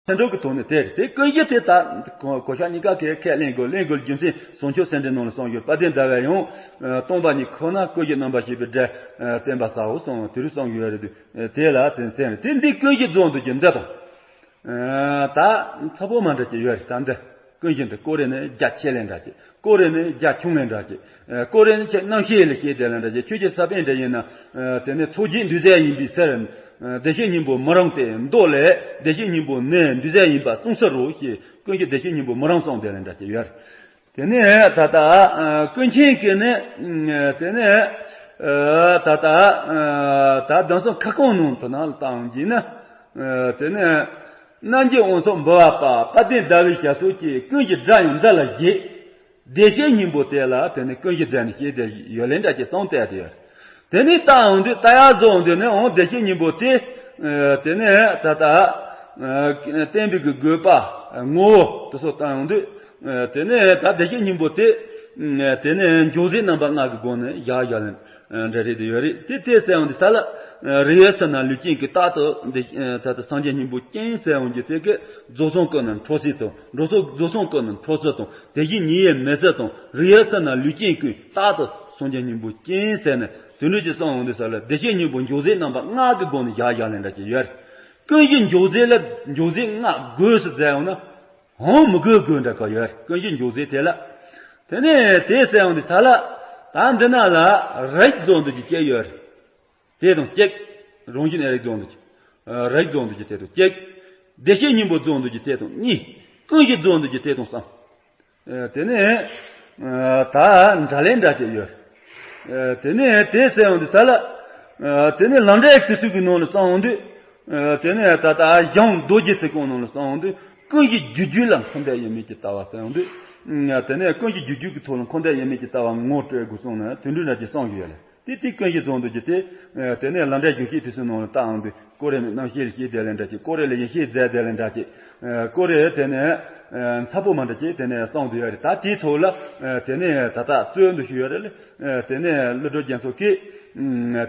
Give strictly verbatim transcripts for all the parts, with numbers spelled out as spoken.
སེམས་འགྲོ་གི་ཐོག་ནས་དེ་རེད། དེ་ཀུན་གཞི་དེ་ད་གོ་གོ་ཤ་གཉིས་ཀ་གི་ཁས་ལེན་དགོས། ལེན་དགོས་རྒྱུ་མཚན་བྱང་ཆུབ་སེམས་འགྲེལ་ནང་ལ་གསུངས་ཡོད། དཔལ་ལྡན་ཟླ་བས་ཡང་སྟོང་པ་ཉིད་ཁོ་ན་ཀུན་གཞི་རྣམ་པར་ཤེས་པའི་སྒྲས་བསྟན་པ་ཟེར་གསུངས། དེ་རུ་གསུངས་ཡོད་རེད། དེ་ལ་དེ་སེམས་རེད། དེ་འདི་ཀུན་གཞི་རྫོགས་འདུག་རྒྱུ་འདི་དང་། ད་ཚ་པོ་མ་འདྲ་ཅིག་ཡོད་རེད། ད་འདི་ཀུན་གཞི་འདི་ཀོ་རེ་ནི་རྒྱ་ཆེ་ལེན་འདྲ་ཅིག་ཀོ་རེ་ནི་རྒྱ་ཆུང་ལེན་འདྲ་ཅིག་ཀོ་རེ་ནི་ཆེ་རྣམ་ཤེས་ལ་ཤེས་དེ་ལེན་འདྲ་ཅིག་ཆོས་ཀྱི་ས་པཎ་འདྲ་ཡིན་ན། དེ་ནི་ཚོགས་ཀྱི་འདུས་རྫས་ཡིན་པའི་ཕྱིར། བདེ་གཤེགས་སྙིང་པོ་མི་རུང་སྟེ། མདོ་ལས་བདེ་གཤེགས་སྙིང་པོ་ནི་འདུས་རྫས་ཡིན་པ་གསུངས་ས་རོ་ཞེས་ཀུན་གཞི་བདེ་གཤེགས་སྙིང་པོ་མི་རུང་གསུངས་དེ་ལེན་འདྲ་ཅིག་ཡོད་རེད། དེ་ནས་ད་ལྟ་ཀུན་མཁྱེན་གྱིས་ནི། དེ་ནས་ད་ལྟ་ད་གདམས་སོགས་ཁ་སྐོང་ནང་དུ་ནང་ལ་བཏང་གིས་ནི། དེ་ནས་རྣམ་འབྱེད་དབང་ཕྱུག་འབུལ་བ་པ་དཔལ་ལྡན་ཟླ་བའི་ཞབས་སོར་གྱི་ཀུན་གཞི་སྒྲ་ཡང་འདི་ལ་བཞེད། བདེ་གཤེགས་སྙིང་པོ་དེ་ལ་དེ་ནས་ཀུན་གཞི་རྫས་ནི་ཞེས་དེ་ཡོད་ལེ་འདྲ་ཅིག་གསུངས་བསྡད་དེ་ཡོད། དེ་ནས་ད་འོང་དུས་ད་ཡར་རྫོགས་འོང་དུས་ནས་འོང་བདེ་གཤེགས་སྙིང་པོ་དེ། དེ་ནས་ད་ལྟ་བསྟན་པའི་གི་དགོས་པ་ངོ་བོ་དེ་ཚོ་ད་འོང་དུས། དེ་ནས་ད་བདེ་གཤེགས་སྙིང་པོ་དེ། དེ་ནས་འཇོག་རྫས་རྣམ་པ་ལྔ་གི་སྒོ་ནས་བཞག་བཞག་ལེ་འདྲ་རེད་དེ་ཡོད་རེད། དེ་དེ་ཟེར་འོང་དུས་ས་ལ། རིགས་ཡོད་ས་ན་ལུས་ཅན་གྱི་རྟག་ཏུ་འདི་ད་ལྟ་སངས་རྒྱས་སྙིང་པོ་ཅན་ཟེར་འོང་རྒྱུ་དེ་གི་རྫོགས་སངས་ཀུན་ནས་འཕྲོ་ཚུལ་དང་། རྫོགས་སངས་རྫོགས་སངས་ཀུན་ནས་འཕྲོ་ཚུལ་དང་། དེ་བཞིན་ཉིད་ཡོད་མེད་ཚུལ་དང་། རིགས་ཡོད་ས་ན་ལུས་ཅན་ཀུན་རྟག་ཏུ་སངས་རྒྱས་སྙིང་པོ་ཅན་ཟེར་ནས་དེ་འདྲ་ཅིག་གསུངས་འོང་དུས་ས་ལ་བདེ་གཤེགས་སྙིང་པོ་འཇོག་རྫས་རྣམ་པ་ལྔ་གི་སྒོ་ནས་བཞག་བཞག་ལེ་འདྲ་ཅིག་ཡོད་རེད། ཀུན་གཞི་འཇོག་རྫས་ལ་འཇོག་རྫས་ལྔ་དགོས་སུ་མཛད་འོང་ན། འོང་མི་དགོས་དགོས་འདྲ་ག་ཡོད་རེད། ཀུན་གཞི་འཇོག་རྫས་དེ་ལ། དེ་ནས་དེ་ཟེར་འོང་དུས་ས་ལ། ད་འདི་ན་ལ་རིགས་རྫོགས་འདུག་རྒྱུ་སྐྱེ་ཡོད་རེད། དེ་དང་གཅིག་རང་བཞིན་རིགས་རྫོགས་འདུག་རྒྱུ། རིགས་རྫོགས་འདུག་རྒྱུ་དེ་དང་གཅིག་བདེ་གཤེགས་སྙིང་པོ་རྫོགས་འདུག་རྒྱུ་དེ་དང་གཉིས། ཀུན་གཞི་རྫོགས་འདུག་རྒྱུ་དེ་དང་གསུམ། དེ་ནས་ད་འདྲ་ལེ་འདྲ་ཅིག་ཡོད། དེ་ནས་དེ་ཟེར་འོང་དུས་ས་ལ། དེ་ནས་ལམ་འབྲས་དེ་ཚོ་གི་ནང་ལ་གསུངས་འོང་དུས། དེ་ནས་ད་ལྟ་གཞུང་མདོ་རྒྱུད་ཚིག་ཀུན་ནང་ལ་གསུངས་འོང་དུས། ཀུན་གཞི་རྒྱུ་རྒྱུད་ལ་འཁོར་འདས་དབྱེར་མེད་ཀྱི་ལྟ་བ་ཟེར་འོང་དུས། དེ་ནས་ཀུན་གཞི་རྒྱུ་རྒྱུད་ཀྱི་ཐོག་ལ་འཁོར་འདས་དབྱེར་མེད་ཀྱི་ལྟ་བ་ངོ་སྤྲད་དགོས་གསུངས་ནས་དེ་འདྲ་འདྲ་ཅིག་གསུངས་ཡོད་ལ། དེ་དེ་ཀུན་གཞི་རྫོགས་འདུག་རྒྱུ་དེ། དེ་ནས་ལམ་འབྲས་གཞུང་ཤེས་དེ་ཚོའི་ནང་ལ་བལྟ་འོང་དུས། ཀོ་རེ་ནི་རྣམ་ཤེས་ལ་ཤེས་བསྡད་ལེ་འདྲ་ཅིག་ཀོ་རེ་ལ་ཡེ་ཤེས་རྫས་བསྡད་ལེ་འདྲ་ཅིག་ཀོ་རེ་དེ་ནས་ཚ་པོ་མ་འདྲ་ཅིག་དེ་ནས་གསུངས་འདུག་ཡོད་རེད། ད་དེའི་ཐོག་ལ། དེ་ནས་ད་ལྟ་རྩོད་འདུག་ཞུ་ཡོད་རེད་ལེ། དེ་ནས་ཀླུ་སྒྲུབ་རྒྱ་མཚོ་གིས།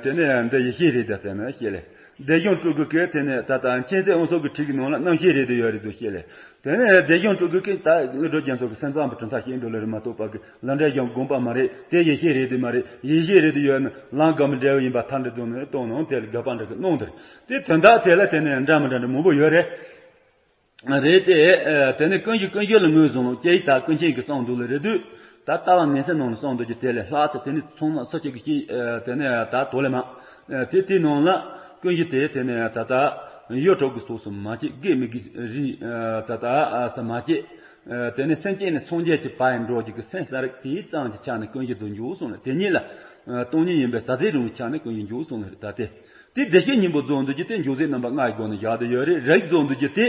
དེ་ནས་འདི་ཡེ་ཤེས་རེད་ད་ཟེར་ནས་བཤད་ལེ། སྡེ་གཞུང་སྤྲུལ་སྐུ་གིས་དེ་ནས་ད་ལྟ་མཁྱེན་བརྩེ་དབང་ཕྱུག་གི་ཁྲིད་ཀྱི་ནང་ལ་རྣམ་ཤེས་རེད་དེ་ཡོད་རེད་དུ་བཤད་ལེ། དེ་ནས་སྡེ་གཞུང་སྤྲུལ་སྐུ་གིས་ད་ཀླུ་སྒྲུབ་རྒྱ་མཚོ་གི་སེམས་ཙམ་པའི་གྲུབ་མཐའ་བཤད་འགྲོ་ལེ་རེད་མ་གཏོགས་པ་གི་ལམ་འབྲས་གཞུང་དགོངས་པ་མ་རེད། དེ་ཡེ་ཤེས་རེད་དེ་མ་རེད། ཡེ་ཤེས་རེད་དེ་ཡོད་ན་ལམ་གང་མི་འབྲས་བུ་ཡིན་པ་ཐལ་འདྲ་དུ་ནས་གཏོང་ནང་དེ་ལ་དགག་པ་འདྲ་གི་གནང་དེ་རེད། དེ་དོན་དག་དེ་ལ་དེ་ནས་འདྲ་མི་འདྲ་འདྲ་མང་པོ་ཡོད་རེད། རེད་དེ། དེ་ནས་ཀུན་གཞི་ཀུན་གཞི་ལ་ངོས་བཟུང་ལོ་ཀྱེ་ཡི་ད་ཀུན་མཁྱེན་གྱི་གསུང་འདུག་ལ་རེད་དུས། ད་ལྟ་བ་ངན་སེམས་ནང་ལ་གསུང་འདུག་རྒྱུ་དེ་ལས་ལྷག་ཙམ་དེ་ནི་ཚང་མ་སུ་གཅིག་གིས་ཤེས། དེ་ནས་ད་དོ་ལེ་མ། དེ་དེའི་ནང་ལ་ཀུན་གཞི་དེ་དེ་ནས་ད་ལྟ་ཡོད་གྲོགས་ཀྱི་སོགས་སུ་མ་སྐྱེས་དགེ་མི་དགེ་རིགས་ད་ལྟ་ས་མ་སྐྱེས། དེ་ནས་སེམས་ཅན་ནི་སངས་རྒྱས་ཀྱི་བར་ཡང་འགྲོ་རྒྱུ་གི་སེམས་ས་རིག་དེའི་ཙམ་གྱི་ཆ་ནས་ཀུན་གཞི་དུ་འཇུག་གསུངས་ནས་དེ་ཉིད་ལ། སྟོང་ཉིད་ཡིན་པའི་ཟ་ཟིག་རུང་ཆ་ནས་ཀུན་གཞི་འཇུག་གསུངས་ནས་རེད་ད་དེ། དེ་བདེ་གཤེགས་སྙིང་པོ་རྫོགས་འདུག་རྒྱུ་དེ་འཇོག་རྫས་རྣམ་པ་ལྔ་ཡི་སྒོ་ནས་བཞག་བསྡད་ཡོད་རེད། རིགས་རྫོགས་འདུག་རྒྱུ་དེ།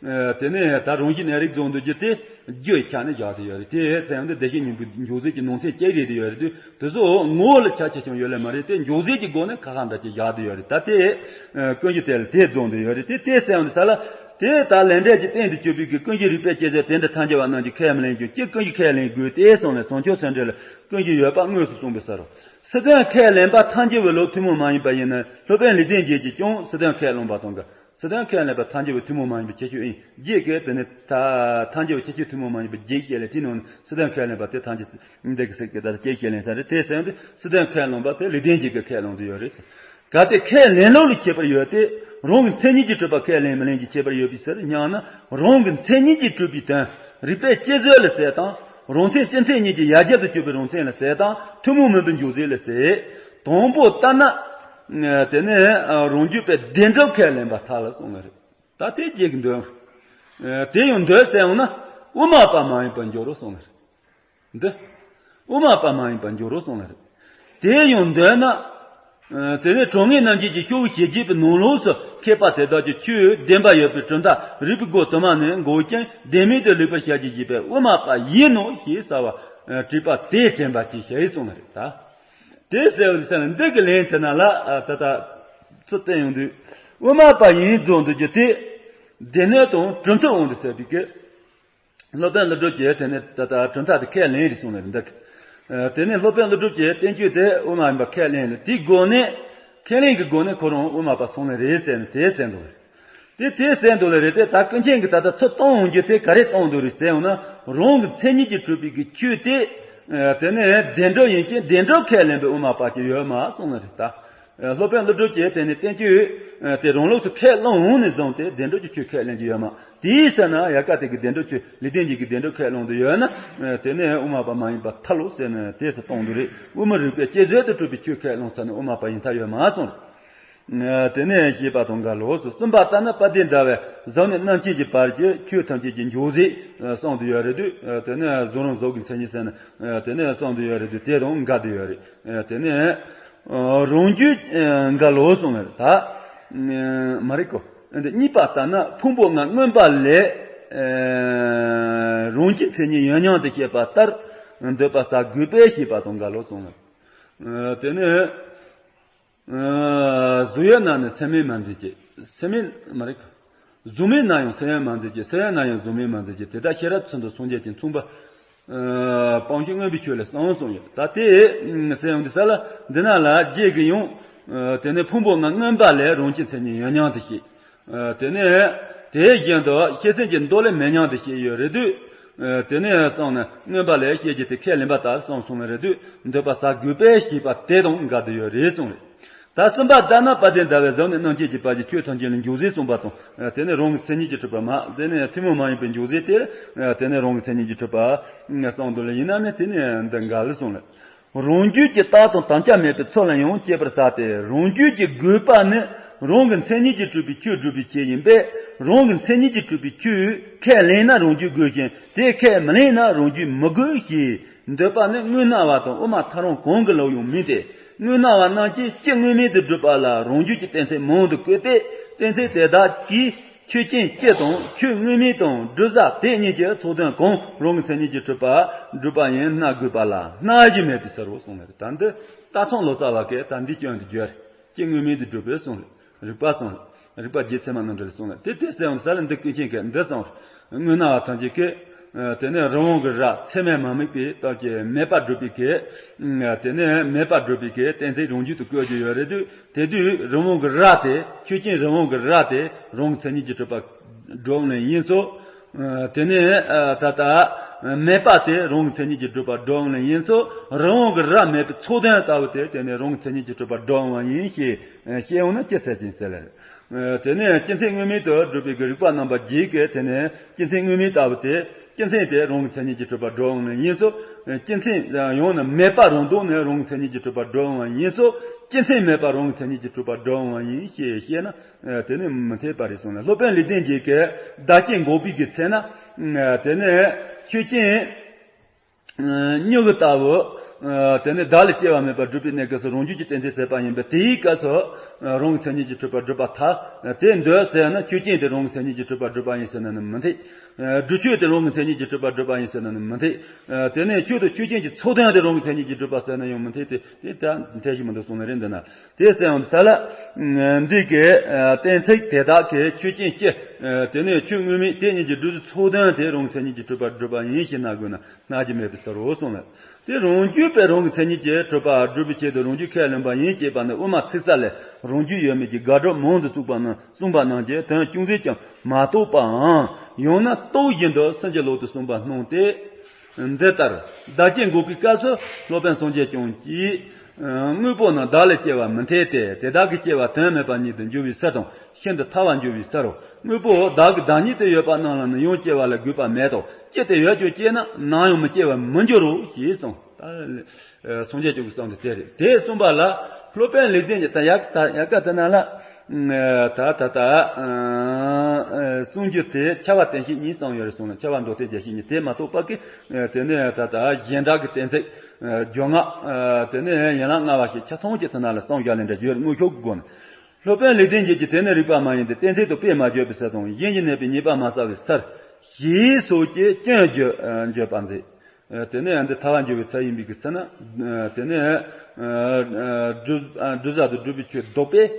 དེ་ནས་ད་རང་བཞིན་གནས་རིགས་རྫོགས་འདུག་རྒྱུ་དེ། རྒྱུ་ཡི་ཆ་ནས་བཞག་བསྡད་ཡོད་རེད། དེ་ཚེ་ཡང་དེ་བདེ་གཤེགས་སྙིང་པོའི་འཇོག་རྫས་ཀྱི་ནང་ཚན་གཅིག་རེད་བསྡད་ཡོད་རེད་དུས་དེ་ཚོ་ངོ་བོ་ལ་ཆ་ཆེ་ཆུང་ཡོད་ལེ་མ་རེད་དེ་འཇོག་རྫས་ཀྱི་སྒོ་ནས་ཁ་ཁ་འདྲ་ཅིག་བཞག་བསྡད་ཡོད་རེད་ད་དེ། ཀུན་གཞི་དེ་ལ་དེ་རྫོགས་འདུག་ཡོད་རེད་དེ་དེ་ཚེ་ཡང་དེ་ས་ལ། དེ་ལྟར་ལས་འབྲས་ཀྱི་རྟེན་དུ་གྱུར་པའི་གི་ཀུན་གཞི་རིགས་པས་དཔྱད་བཟོད་དེ་འདྲ་ཐམས་ཅད་པ་རྣམས་ཀྱིས་ཁས་མི་ལེན་ཀྱང་སྤྱིར་ཀུན་གཞི་ཁས་ལེན་དགོས་ཏེ་གསུངས་ནས་བྱང་ཆུབ་སེམས་འགྲེལ་ལ་ཀུན་གཞི་ཡོད་པ་དངོས་སུ་གསུངས་པའི་ས་རུ། སི་ཏན་ཁས་ལེན་པ་ཐམས་ཅད་པའི་ལུགས་ཐུན་མོང་མ་ཡིན་པ་ཡིན་ན་སློབ་དཔོན་ལེགས་ལྡན་འབྱེད་ཀྱིས་ཀྱང་སི་ཏན་ཁས་བླངས་པ་དང་འགལ། སི་ཏན་ཁས་ལེན་པ་ཐམས་ཅད་པའི་ཐུན་མོང་མ་ཡིན་པའི་ཁྱད་ཆོས་ཨིན་རྒྱས་ཀྱི་དེ་ནི་ཐ་ཐམས་ཅད་པའི་ཁྱད་ཆོས་ཐུན་མོང་མ་ཡིན་པའི་རྒྱས་བཤད་ལས་དེའི་ནང་ནས་སི་ཏན་ཁས་ལེན་པ་དེ་ཐམས་ཅད་འདི་གི་སྲིད་ཀྱི་ད་རྒྱས་བཤད་ལེན་ས་རེད་དེ་ཟེར་ཏེ་སི་ཏན་ཁས་བླངས་པ་དེ་ལེགས་ལྡན་འབྱེད་ཀྱིས་ཁས་བླངས་ཏེ་ཡོད་རེད། གལ་ཏེ་ཁས་ལེན་ལུགས་ལ་ཁྱད་པར་ཡོད་དེ། རང་གི་མཚན་ཉིད་ཀྱིས་གྲུབ་པ་ཁས་ལེན་མི་ལེན་གྱི་ཁྱད་པར་ཡོད་པའི་ཕྱིར་སྙམ་ན། རང་གི་མཚན་ཉིད་ཀྱིས་གྲུབ་པའི་དོན་རིགས་པས་དཔྱད་བཟོད་ལ་ཟེར་དང་། རང་མཚན་སྤྱི་མཚན་ཉིད་ཀྱི་ཡར་རྒྱས་སུ་གྱུར་པའི་རང་མཚན་ལ་ཟེར་དང་ཐུན་མོང་མིན་པའི་འཇོག་རྫས་ལ་ཟེར། དང་པོ་ལྟར་ན། དེ་ནི་རང་རྒྱུད་པའི་བདེན་གྲུབ་ཁས་ལེན་པ་མཐའ་ལ་གསུངས་པ་རེད། ད་དེ་རྗེས་ཀྱི་འདོད། དེ་ཡང་འདོད་ཟེར་འོང་ན་དབུ་མ་པ་མ་ཡིན་པར་འགྱུར་རོ་གསུངས་པ་རེད། འདི། དབུ་མ་པ་མ་ཡིན་པར་འགྱུར་རོ་གསུངས་ལ་རེད། དེ་ཡང་འདོད་ན། དེ་ནས་གྲངས་ངེས་རྣམ་འབྱེད་ཀྱི་ཤོག་བུ་ཞེས་བརྗོད་པའི་ནང་ལོགས་སུ་མཁས་པ་དེ་དག་ཀྱིས་ཆོས་བདེན་པ་ཡོད་པའི་གྲུབ་མཐའ་རིགས་པའི་སྒོ་དུ་མ་ནས་འགོག་ཀྱང་བདེན་མེད་དུ་ལེགས་པར་བཤད་ཀྱི་ཞེས་པས་དབུ་མ་པ་ཡིན་ནོ་ཞེས་བྱ་བ། དྲིས་པ་དེས་དྲན་པ་ཅིག་བྱས་གསུངས་ལ་རེད་ད། དེ་ཟེར་བ་ཟེར་ན་འདི་གི་ལན་དེ་ན་ལ་ད་ལྟ་ཚུར་བསྟན་ཡོང་དུས་དབུ་མ་པ་ཡིན་རྫོགས་འདུག་རྒྱུ་དེ། སྡེ་སྣོད་དང་གྲུབ་མཐའ་དབང་དུ་ཟེར་བའི་སྐད། སློབ་དཔོན་ཀླུ་སྒྲུབ་ཀྱིས་དེ་ནས་ད་ལྟ་གྲུབ་མཐའ་དེ་ཁས་ལེན་རེད་གསུངས་ནས་རེད་འདུག་དེ་ནས་སློབ་དཔོན་ཀླུ་སྒྲུབ་ཀྱིས་བསྟན་བཅོས་དེ་དབུ་མ་ཡིན་པ་ཁས་ལེན་ལ་དེའི་སྒོ་ནས་ཁས་ལེན་གྱི་སྒོ་ནས་ཁོ་རང་དབུ་མ་པ་སོང་ནི་རེད་ཟེར་ནས་དེ་ཟེར་འདུག་དེ་དེ་ཟེར་འདུག་ལེ་རེད། དེ་ད་ཀུན་མཁྱེན་གྱིས་ད་ལྟ་ཚུར་གཏོང་འོང་རྒྱུ་དེ་ག་རེ་གཏོང་འདུག་རེད་ཟེར་འོང་ན། རང་གི་མཚན་ཉིད་ཀྱིས་གྲུབ་པའི་གི་ཆོས་དེ། ཨ་དེ་ནས་བདེན་གྲུབ་ཡིན་གྱི་བདེན་གྲུབ་ཁས་ལེན་པའི་དབུ་མ་པ་ཅིག་ཡོད་མ་གསུངས་ལེ་རེད་ད། ཨ་སློབ་དཔོན་ཀླུ་སྒྲུབ་ཀྱིས་དེ་ནས་བསྟན་བཅོས་ཨ་དེ་རང་ལུགས་སུ་ཁས་བླངས་འོང་ནས་བཟུང་སྟེ་བདེན་གྲུབ་ཀྱི་ཆོས་ཁས་ལེན་གྱི་ཡོད་མ། དེའི་ཕྱིར་ན་ཡལ་ག་དེ་གི་བདེན་གྲུབ་ཆོས་ལེགས་ལྡན་འབྱེད་ཀྱི་བདེན་གྲུབ་ཁས་བླངས་དུ་ཡོད་ན། ཨ་དེ་ནས་དབུ་མ་པ་མ་ཡིན་པར་ཐལ་ལོ་ཟེར་ནས་དེ་སུ་གཏོང་འདུག་རེད། དབུ་མའི་རིགས་པས་དཔྱད་བཟོད་དུ་གྲུབ་པའི་ཆོས་ཁས་བླངས་ཚར་ནས་དབུ་མ་པ་ཡིན་ཐབས་ཡོད་མ་གསུངས། ཨ་དེ་ནས་ཞེས་པ་དང་འགལ་ལོ། གསུམ་པ་ལྟར་ན་དཔལ་ལྡན་ཟླ་བས་གཟུགས་ནས་རྣམ་མཁྱེན་གྱི་བར་གྱི་ཆོས་ཐམས་ཅད་ཀྱི་འཇོག་ཟས་གསུངས་དུ་ཡོད་རེད་དུས། ཨ་དེ་ནས་གཟུགས་རང་གཟུགས་ཀྱི་མཚན་ཉིད་ཟེར་ན། ཨ་དེ་ནས་གསུངས་དུ་ཡོད་རེད་དུས་དེ་དང་འགལ་དུ་ཡོད་རེད། ཨ་དེ་ནས་ཨ་རང་རྒྱུད་ཨ་འགལ་ལོ་གསུངས་རེད་ད། ཨ་མ་རེད་གོ། ཨ་འདི་གཉིས་པ་ལྟར་ན་ཕུང་པོ་ལྔ་མངོན་པ་ལས། ཨ་རང་རྒྱུད་མཚན་ཉིད་ཡོད་མྱོང་དུ་བཤད་པ་ལྟར་འདོད་པ་ཟ་དགོས་པས་ཞེས་པ་དང་འགལ་ལོ་གསུངས་རེད། ཨ་དེ་ནས། ཨ་གཟུགས་ཡོད་ན་ནི་སེམས་མེད་མ་འཛིན་བྱེད། སེམས་མེད་མ་རེད། གཟུགས་མེད་ན་ཡང་སེམས་ཡོད་མ་འཛིན་བྱེད། སེམས་ཡོད་ན་ཡང་གཟུགས་མེད་མ་འཛིན་བྱེད། དེ་དག་ཤེས་རབ་ཚུལ་དང་སངས་རྒྱས་ཀྱི་མཚུངས་པ། ཨ་སྤང་བྱ་མངོན་པའི་ཆོས་ལས་གསུངས་གསུངས་ཡོད། ད་དེ་ཨ་ཟེར་ཡོང་དུས་ས་ལ་འདི་ན་ལ་རྗེས་ཀྱི་ཡང་། ཨ་དེ་ནས་ཕུང་པོ་ལྔ་མངོན་པ་ལས་རང་རྒྱུད་མཚན་ཉིད་ཡོད་མྱོང་དུ་བཤད། ཨ་དེ་ནས་དེའི་རྒྱན་དུ་ཤེར་ཕྱིན་གྱི་མདོ་ལས་མེད་མྱོང་དུ་བཤད་ཡོད་རེད་དུས། ཨ་དེ་ནས་གསུངས་ནས་མངོན་པ་ལས་བཤད་རྒྱུ་དེ་ཁས་ལེན་པ་ལྟར་གསུངས་སོང་བ་རེད་དུས་འདོད་པ་ཟ་དགོས་པས་ཞེས་པ་དེ་དང་འགལ་དུ་ཡོད་རེད་གསུངས་རེད། ད་གསུམ་པ་ལྟར་ན་དཔལ་ལྡན་ཟླ་བས་གཟུགས་ནས་རྣམ་མཁྱེན་གྱི་བར་གྱི་ཆོས་ཐམས་ཅད་ལ་འཇོག་ཟས་གསུངས་པ་དང་། ཨ་དེ་ནས་རང་གི་མཚན་ཉིད་ཀྱིས་གྲུབ་པ་མ། དེ་ནས་ཐུན་མོང་མ་ཡིན་པའི་འཇོག་ཟས་དེ། ཨ་དེ་ནས་རང་གི་མཚན་ཉིད་ཀྱིས་གྲུབ་པ་གསུངས་འདུག་ལ། ཡིན་ན་ནི་དེ་ནས་འདི་འགལ་གསུངས་ལ། རང་རྒྱུད་ཀྱི་རྟགས་དང་དམ་བཅའ་མེད་པའི་ཚུལ་ལ་ཡང་དཔྱད་པར་བྱ་སྟེ། རང་རྒྱུད་ཀྱི་དགོས་པ་ནི་རང་གི་མཚན་ཉིད་ཀྱིས་གྲུབ་པའི་ཆོས་སྒྲུབ་པའི་ཆེད་ཡིན་པས། རང་གི་མཚན་ཉིད་ཀྱིས་གྲུབ་པའི་ཆོས་ཁས་ལེན་ན་རང་རྒྱུད་དགོས་ཤིང་། དེ་ཁས་མི་ལེན་ན་རང་རྒྱུད་མི་དགོས་ཞེས་འདོད་པ་ནི་དངོས་སྣང་བ་དང་དབུ་མ་ཐལ་རང་གང་གི་ལུགས་ཡང་མིན་ཏེ། དངོས་སྣང་བ་རྣམས་ཀྱིས་སྤྱི་དངོས་མེད་དུ་སྒྲུབ་པ་ལ་རང་རྒྱུད་ཀྱི་གཏན་ཚིགས་མང་དུ་བཀོད་དེ། གཏན་ཚིགས་དེ་དག་གིས་ཆོས་ཅན་སྤྱི་དང་ཆོས་དངོས་མེད་དང་སྒྲུབ་བྱ་དེ་གཉིས་ཀྱི་ཚོགས་དོན་གང་རང་གི་མཚན་ཉིད་ཀྱིས་གྲུབ་པ་སྒྲུབ་པ་ཡིན་སྣང་དགོས་པ་ལ་སྣང་གཞི་མེད་པའི་ཕྱིར་རོ་གསུངས་ནས། ད་འདི་སྟག་ཚང་ལོ་ཙཱ་བ་གིས་ད་འདི་སྐྱོན་དུ་བརྗོད། སྤྱི་དངོས་མེད་དུ་སྒྲུབ་པའི་གསུངས་རེད། རིགས་པ་གསུངས་རེད། རིགས་པ་རྗེ་ཚད་མ་རྣམ་འགྲེལ་གསུངས་རེད། དེ་དེ་གསལ་བ་ས་ལ་འདི་ཀུན་མཁྱེན་གྱིས་འདི་གསུངས་རེད། དངོས་སྣང་བ་ཐམས་ཅད་ཀྱིས། ཨ་དེ་ནས་རི་བོང་གི་རྭ་ཚད་མས་མ་དམིགས་པའི་སྟོབས་ཀྱིས་མེད་པར་སྒྲུབ་པའི་གེ། ཨ་དེ་ནས་མེད་པར་སྒྲུབ་པའི་གེ་གཏན་ཚིགས་རང་རྒྱུད་དུ་བཀོད་རྒྱུ་ཡོད་རེད་དུས། དེ་དུས་རི་བོང་གི་རྭ་དེ་ཆོས་ཅན་རི་བོང་གི་རྭ་དེ་རང་གི་མཚན་ཉིད་ཀྱིས་གྲུབ་པ་སྒྲུབ་ནས་ཡིན་སོ། ཨ་དེ་ནས་ཨ་ད་ལྟ་མེད་པ་དེ་རང་གི་མཚན་ཉིད་ཀྱིས་གྲུབ་པ་སྒྲུབ་ནས་ཡིན་སོ། རི་བོང་གི་རྭ་མེད་པའི་ཚོགས་དོན་ལྟ་བུ་དེ་དེ་ནས་རང་གི་མཚན་ཉིད་ཀྱིས་གྲུབ་པ་སྒྲུབ་པ་ཡིན་ཞེས་བཤད་འོང་ན་ཅི་ཟེར་གྱིན་ཟེར་ལ། ཨ་དེ་ནས་སྤྱི་མཚན་དངོས་མེད་དུ་སྒྲུབ་པའི་གི་རིགས་པ་རྣམ་པ་བརྒྱད་ཀྱིས་དེ་ནས་སྤྱི་མཚན་དངོས་མེད་ལྟ་བུ་སྟེ། སྤྱི་མཚན་དེ་རང་གི་མཚན་ཉིད་ཀྱིས་གྲུབ་པ་སྒྲུབ་པ་ཡིན་སོ། སྤྱི་མཚན་ཡང་ན་མེད་པ་རང་ལྡོག་ནས་རང་གི་མཚན་ཉིད་ཀྱིས་གྲུབ་པ་སྒྲུབ་པ་ཡིན་སོ། སྤྱི་མཚན་མེད་པ་རང་གི་མཚན་ཉིད་ཀྱིས་གྲུབ་པ་སྒྲུབ་པ་ཡིན་ཞེས་བཤད་ན། ཨ་དེ་ནི་མི་འཐད་པ་རེད་གསུངས་ནས། སློབ་དཔོན་ལེགས་ལྡན་འབྱེད་ཀྱིས་བདག་རྐྱེན་འགོག་པའི་གི་ཚེ་ན། ཨ་དེ་ནས་ཆོས་ཅན། ཨ་མྱུ་གུ་ལྟ་བུ། ཨ་དེ་ནས་བདག་ལས་སྐྱེ་བ་མེད་པར་སྒྲུབ་པའི་གནས་སྐབས་སུ་རང་རྒྱུད་ཀྱི་གཏན་ཚིགས་ཟད་པ་ཡིན་པས། དེའི་སྐབས་སུ་ཨ་རང་གི་མཚན་ཉིད་ཀྱིས་གྲུབ་པར་སྒྲུབ་པར་ཐལ། དེ་འདོད་ཟེར་ན་ཆོས་ཅན་དེ་རང་གི་མཚན་ཉིད་ཀྱིས་གྲུབ་པར་སྒྲུབ་པ་ཡིན་ཟེར་ན་ནི་མི་འཐད། ཨ་སྒྲུབ་ཆོས་དེ་རང་གི་མཚན་ཉིད་ཀྱིས་གྲུབ་པར་སྒྲུབ་པ་ཡིན་ཟེར་ན་ནི་མི་འཐད། ཨ་དེ་ནས་ཆོས་དང་ཆོས་ཅན་གྱི་ཚོགས་དོན་དེ་རང་གི་མཚན་ཉིད་ཀྱིས་གྲུབ་པ་ཟེར་ན་ཡང་མི་འཐད་དེ། དེ་ལྟར་འཐད་ཀྱི་མི་འདུག་གསུངས་ནི་རེད། འདི་ན་དེ་གསལ་བ་ས་ལ། ཨ་འདི་གི་ཨ་གཏན་ཚིགས་དེ་དག་གིས་ཆོས་ཅན་སྤྱི། ཨ་དེ་ནས་ཆོས་དངོས་མེད་དེ་གཉིས་ཀྱི་སྒྲུབ་ཚུལ་ཚོགས་དོན་དེ་རང་གི་མཚན་ཉིད་ཀྱིས་གྲུབ་པར་སྒྲུབ་པ་ཡིན་ཞེས་སྣང་དགོས་ན། སྣང་རྒྱུ་མེད་པའི་ཕྱིར་རོ་གསུངས་ལ། དེ་རང་རྒྱུད་པས་རང་གི་མཚན་ཉིད་ཀྱིས་གྲུབ་པ་སྒྲུབ་པའི་ཆེད་དུ་རང་རྒྱུད་ཁས་ལེན་པ་ཡིན་ཅེས་པ་ནི་དབུ་མ་ཚིག་གསལ་ལས་རང་རྒྱུད་ཡོད་མེད་ཀྱི་དགག་སྒྲུབ་མང་དུ་གསུངས་པ་རྣམས། གསུངས་པ་རྣམས་ཀྱི་དོན་ཅུང་ཟད་ཀྱང་མ་རྟོགས་པའམ། ཡང་ན་རྟོགས་བཞིན་དུ་སེམས་ཀྱི་ལོག་ཏུ་གསུངས་པ་སྣང་སྟེ། འདི་ལྟར་བདག་རྐྱེན་འགོག་པའི་སྐབས་སུ་སློབ་དཔོན་སངས་རྒྱས་བསྐྱངས་ཀྱིས། དངོས་པོ་རྣམས་བདག་ལས་སྐྱེ་བ་མི་འཐད་དེ། དེ་དག་གི་སྐྱེ་བ་དོན་མེད་པ་ཉིད་དུ་འགྱུར་བའི་ཕྱིར་དང་། ཤིན་ཏུ་ཐལ་བར་འགྱུར་བའི་ཕྱིར་རོ། དངོས་པོ་བདག་གི་བདག་ཉིད་དུ་ཡོད་པ་རྣམས་ལ་ནི་ཡང་སྐྱེ་བ་ལ་དགོས་པ་མེད་དོ། ཅི་སྟེ་ཡོད་ཀྱང་སྐྱེས་ན་ནམ་ཡང་མི་སྐྱེ་བར་མི་འགྱུར་རོ་ཞེས་གསུངས། ད་སངས་རྒྱས་བསྐྱངས་ཀྱིས་གསུངས་ཏེ་དེ་རེད། དེ་གསུངས་པ་ལ་སློབ་དཔོན་ལེགས་ལྡན་གྱིས་ད་ཡག་ད་ཡག་ག་དེ་ན་ལ། ད་ད་ད་གསུང་རྒྱུ་དེ་ཁྱབ་པ་བདེན་བཞི་གཉིས་གསུངས་ཡོད་རེད་གསུངས་ལ། ཁྱབ་པ་མདོ་སྡེ་རྒྱས་བཤད་གཉིས་དེ་མ་གཏོགས་པ་གི། དེ་ནས་ད་ལྟ་གཞན་དག་གི་གཏན་ཚིགས་སྦྱོར་སྔགས། དེ་ནས་ཡན་ལག་ལྔ་པ་ཞེས་ཆ་ཚང་གི་དེ་ན་ལ་གསུངས་བཞག་ལས་འདྲ་བརྗོད་དངོས་ཤུགས་ཀྱི་སྒོ་ནས། སློབ་དཔོན་ལེགས་ལྡན་འབྱེད་ཀྱིས་དེ་ནི་རིགས་པ་མ་ཡིན་ཏེ། གཏན་ཚིགས་དང་དཔེ་མ་བརྗོད་པའི་ཕྱིར་དང་། གཞན་གྱི་གནས་པའི་ཉེས་པ་མ་བསལ་བའི་ཕྱིར་ཞེས་སོགས་ཀྱི་སྐྱོན་བརྗོད་བརྗོད་པར་མཛད། དེ་ནས་འདི་ཐལ་བར་འགྱུར་བའི་ཚུལ་ཡིན་པའི་གི་ཚེ་ན། དེ་ནས་སྒྲུབ་སྒྲུབ་བྱ་དང་སྒྲུབ་པའི་ཆོས་ལྡོག་པས།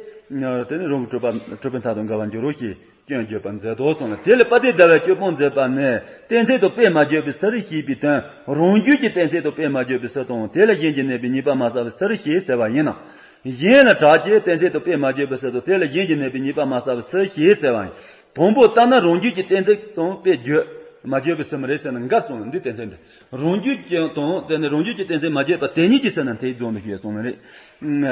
དེ་ནས་རང་གི་གྲུབ་པ་གྲུབ་པའི་མཐའ་དང་འགལ་བར་འགྱུར་རོ་ཞེས་སྐྱོན་བརྗོད་པར་མཛད་དོ་གསུངས་ལ། དེ་ལས་དཔལ་ལྡན་ཟླ་བས་སྐྱོན་སྤོང་མཛད་པ་ནི། གཏན་ཚིགས་དང་དཔེ་མ་བརྗོད་པའི་ཕྱིར་ཞེས་པའི་དོན། རང་རྒྱུད་ཀྱི་གཏན་ཚིགས་དང་དཔེ་མ་བརྗོད་པའི་ཕྱིར་དང་། དེ་ལ་གཞན་གྱི་གནས་པའི་ཉེས་པ་མ་བསལ་བའི་ཕྱིར་ཞེས་ཟེར་བ་ཡིན་ནོ། གཞན་ལ་གྲགས་ཀྱི་གཏན་ཚིགས་དང་དཔེ་མ་བརྗོད་པའི་ཕྱིར་དང་། དེ་ལ་གཞན་གྱིས་གནོད་པའི་ཉེས་པ་མ་བསགས་པའི་ཕྱིར་ཞེས་ཟེར་བ་ཡིན། དང་པོ་ལྟར་ན་རང་རྒྱུད་ཀྱི་གཏན་ཚིགས་དང་དཔེ་བརྗོད་མ་བརྗོད་པའི་ཕྱིར་མི་རེད་ཟེར་ན་འགལ་གསུངས། འདི་གཏན་ཚིགས་འདི་རང་རྒྱུད་ཀྱི་དང་དེ་ནི་རང་རྒྱུད་ཀྱི་གཏན་ཚིགས་མ་བརྗོད་པ་དེ་ཉིད་ཀྱི་ཕྱིར་ན་མཐའི་རྫོགས་ནི་ཞེས་གསུངས་ནི་རེད།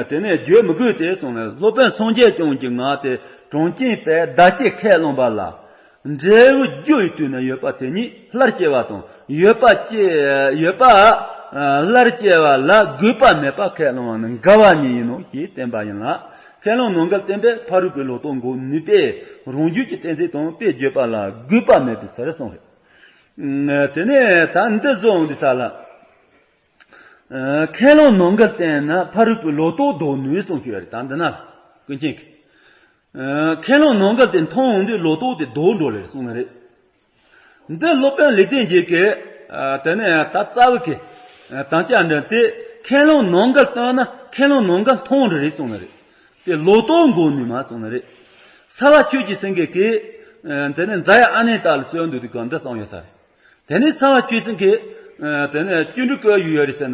དེ་ནས་བརྗོད་མི་དགོས་ཏེ་གསུངས་ནས། སློབ་དཔོན་སངས་རྒྱས་བསྐྱངས་ཀྱི་ངག་དེ་གྲངས་ཅན་པས་བརྡ་སྤྱོད་ཁས་བླངས་པ་ལ། འབྲས་བུ་རྒྱུ་ཡི་དུས་ན་ཡོད་པ་དེ་ཉིད་སླར་སྐྱེ་བ་དང་ཡོད་པ་སྐྱེ་ཡོད་པ་ཨ་སླར་སྐྱེ་བ་ལ་དགོས་པ་མེད་པ་ཁས་བླངས་པ་ནི་འགལ་བ་ཉིད་ཡིན་ནོ་ཞེས་བསྟན་པ་ཡིན་ལ། ཁས་བླངས་ནང་འགལ་བསྟན་པས་ཕ་རོལ་པོའི་ལོག་རྟོག་འགོག་ནུས་པས་རང་རྒྱུད་ཀྱི་གཏན་ཚིགས་དང་དཔེ་བརྗོད་པ་ལ་དགོས་པ་མེད་པའི་ཕྱིར་གསུངས་རེད། དེ་ནས་ད་འདི་བཟོ་འོང་དུས་ས་ལ། ཨ་ཁས་བླངས་ནང་འགལ་བསྟན་ན་ཕ་རོལ་པོའི་ལོག་རྟོག་ལྡོག་ནུས་གསུངས་ཤིག་ཡོད་རེད། ད་འདི་ན་ཀུན་མཁྱེན་གྱིས། ཨ་ཁས་བླངས་ནང་འགལ་དེ་མཐོང་འོང་དུས་ལོག་རྟོག་དེ་ལྡོག་འགྲོ་ལེ་གསུངས་ནི་རེད། འདི་སློབ་དཔོན་ལེགས་ལྡན་འབྱེད་ཀྱིས་ཨ་དེ་ནས་ད་རྩ་བའི་གི་ཨ་དམ་བཅའ་འདྲ་དེ་ཁས་བླངས་ནང་འགལ་བསྟན་ན་ཁས་བླངས་ནང་འགལ་མཐོང་འགྲོ་རེད་གསུངས་ནི་རེད། དེ་ལོག་རྟོག་འགོག་ནུས་མ་གསུངས་ནི་རེད། ས་བ་ཆོས་ཀྱི་སེང་གེ་གིས་ཨ་དེ་ནས་ཛ་ཡ་ཨ་ནེ་ཏ་ལ་རྩོད་འདུག་དུས་གང་འདི་གསུངས་ཡོད་ས་རེད། དེ་ནས་ས་བ་ཆོས་སེང་གེ། ཨ་དེ་ནས་སྐྱེ་འགྲོ་བཀོད་ཡོད་རེད་ཟེར་ན།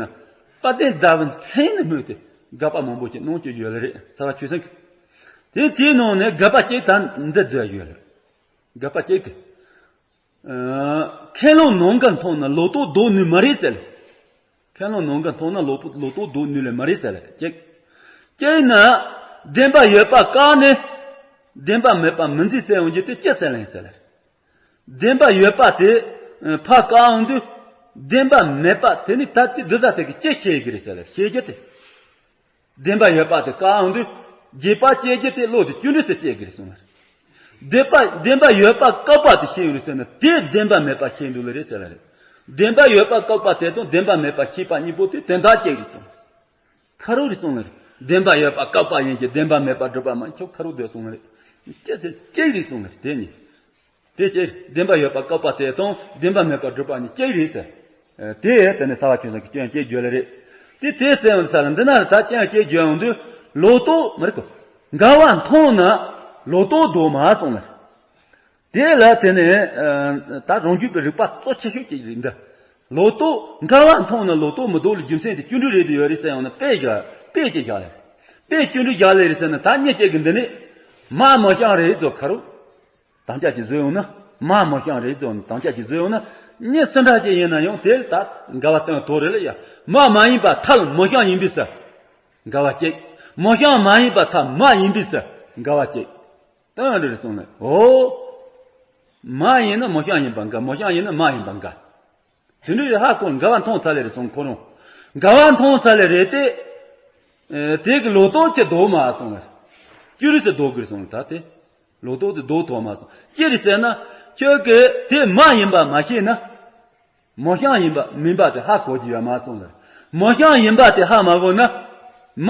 དཔལ་ལྡན་ཟླ་བའི་མཚན་ནས་སྨོས་ཏེ་དགག་པ་མང་པོ་ཅིག་གནང་བཅུག་ཡོད་ལེ་རེད། ས་བ་ཆོས་སེང་གེ། དེ་དེའི་ནང་ནས་དགག་པ་གཅིག་ད་འདི་མཛད་ཡོད་ལེ། དགག་པ་གཅིག་དེ། ཨ་ཁས་བླངས་ནང་འགལ་མཐོང་ན་ལོག་རྟོག་ལྡོག་ནུས་མ་རེད་ཟེར་ལེ། ཁས་བླངས་ནང་འགལ་མཐོང་ན་ལོག་ལོག་རྟོག་ལྡོག་ནུས་ལེ་མ་རེད་ཟེར་ལེ་གཅིག་གཅིག་ན། བདེན་པ་ཡོད་པ་བཀག་ནས། བདེན་པ་མེད་པ་མི་འཛིན་ཟེར་ཡོང་རྒྱུ་དེ་ཅི་ཟེར་ལེ་ཟེར་ལེ། བདེན་པ་ཡོད་པ་དེ་ཕར་བཀག་འོང་དུས། བདེན་པ་མེད་པ་དེ་ནི་ད་ལྟའི་འདི་ཟ་དེ་གི་ཅི་ཤེས་ཀྱི་རེད་ཟེར་ལ་ཤེས་རྒྱུ་དེ། བདེན་པ་ཡོད་པ་དེ་བཀག་འོང་དུས། རྗེས་དཔག་སྐྱེ་རྒྱུ་དེ་བློ་དེ་སྐྱོན་འགྲོ་ཟེར་སྐྱེ་གི་རེད་གསུངས་ལ། བདེན་པ་བདེན་པ་ཡོད་པ་བཀག་པ་དེ་ཤེས་ཡོད་རེད་ཟེར་ན་དེ་བདེན་པ་མེད་པ་ཤེས་འདུག་ལ་རེད་ཟེར་ལ་རེད། བདེན་པ་ཡོད་པ་བཀག་པ་དེ་དང་བདེན་པ་མེད་པ་ཤེས་པ་གཉིས་པོ་དེ་དོན་དག་གཅིག་རེད་གསུངས། ཁ་རོག་རེད་གསུངས་ལ་རེད། བདེན་པ་ཡོད་པ་བཀག་པ་ཡིན་གྱི་བདེན་པ་མེད་པ་སྒྲུབ་པ་མ་ཁྱོད་ཁ་རོག་སྡོད་གསུངས་ལ་རེད། ཅི་ཟེར་ཅི་རེད་གསུངས་ལ་རེད་དེ་ནི། དེ་ཅི། བདེན་པ་ཡོད་པ་བཀག་པ་དེ་དང་བདེན་པ་མེད་པ་སྒྲུབ་པ་གཉིས་ཅི་རེད་ཟེར། དེ་དེ་ནི་ས་བ་ཆོས་སེང་གིས་སྐྱོན་ཅེས་བརྗོད་ལེ་རེད། དེ་དེ་ཟེར་ཡོང་ས་ལ་འདི་ན་ལ་ད་སྐྱོན་ཅེས་བརྗོད་ཡོང་དུས་ལོག་རྟོག་མི་རིག་གོ། འགལ་བ་མཐོང་ན་ལོག་རྟོག་ལྡོག་མ་གསུངས་ལ། དེ་ལ་དེ་ནི་ད་རང་རྒྱུད་པའི་རིགས་པ་གཙོ་ཆེ་ཤོས་ཅིག་རེད་འདི། ལོག་རྟོག་འགལ་བ་མཐོང་ན་ལོག་རྟོག་མི་ལྡོག་ལ་རྒྱུ་མཚན་དེ་སྐྱོན་འགྲོ་རེད་དུ་ཡོད་རེད་ཟེར་ཡོང་ན་དཔེ་བཞག་དཔེ་ཅིག་བཞག་ལེ། དཔེ་སྐྱོན་འགྲོ་བཞག་ལེ་རེད་ཟེར་ན་ད་གཉིས་ཅིག་གི་འདི་ནི། མ་མི་བཤང་རེད་ཚོ་ཁ་རོག་དམ་བཅའ་ཅིག་བཟོས་ཡོང་ན། མ་མི་བཤང་རེད་ཚོ་དམ་བཅའ་ཅིག་བཟོས་ཡོང་ན། མྱི་སུ་འདྲ་ཅིག་ཡིན་ན་ཡང་དེ་ལ་ད་འགལ་བ་སྟོན་དོ་རེད་ལ་ཡ། མ་མ་ཡིན་པ་ཐལ་མི་བཤང་ཡིན་པས་ཟེར། འགལ་བ་གཅིག་མི་བཤང་མ་ཡིན་པ་ཐལ་མ་ཡིན་པས་ཟེར། འགལ་བ་གཅིག་སྟོན་རེད་གསུངས་ནས་འོ། མ་ཡིན་ན་མི་བཤང་ཡིན་པ་འགལ། མི་བཤང་ཡིན་ན་མ་ཡིན་པ་འགལ། དེ་འདྲ་ཡོད་ཧ་གོ། འགལ་བ་མཐོང་ཚར་ལེ་རེད་གསུངས་ཁོ་རང་། འགལ་བ་མཐོང་ཚར་ལེ་རེད་དེ། ཨེ་དེ་གི་ལོག་རྟོག་ཅི་ལྡོག་མ་གསུངས་ལེ། ཅི་རེད་ཟེར་ལྡོག་གི་རེད་གསུངས་ད་དེ། ལོག་རྟོག་དེ་ལྡོག་ཐུབ་མ་གསུངས་ཅི་རེད་ཟེར་ན། ཁྱོད་ཀྱིས་དེ་མ་ཡིན་པ་མ་ཤེས་ན། མི་བཤང་ཡིན་པ་མིན་པ་དེ་ཧ་གོ་རྒྱུ་ཡོད་མ་གསུངས་ལེ། མི་བཤང་ཡིན་པ་དེ་ཧ་མ་གོ་ན། མ་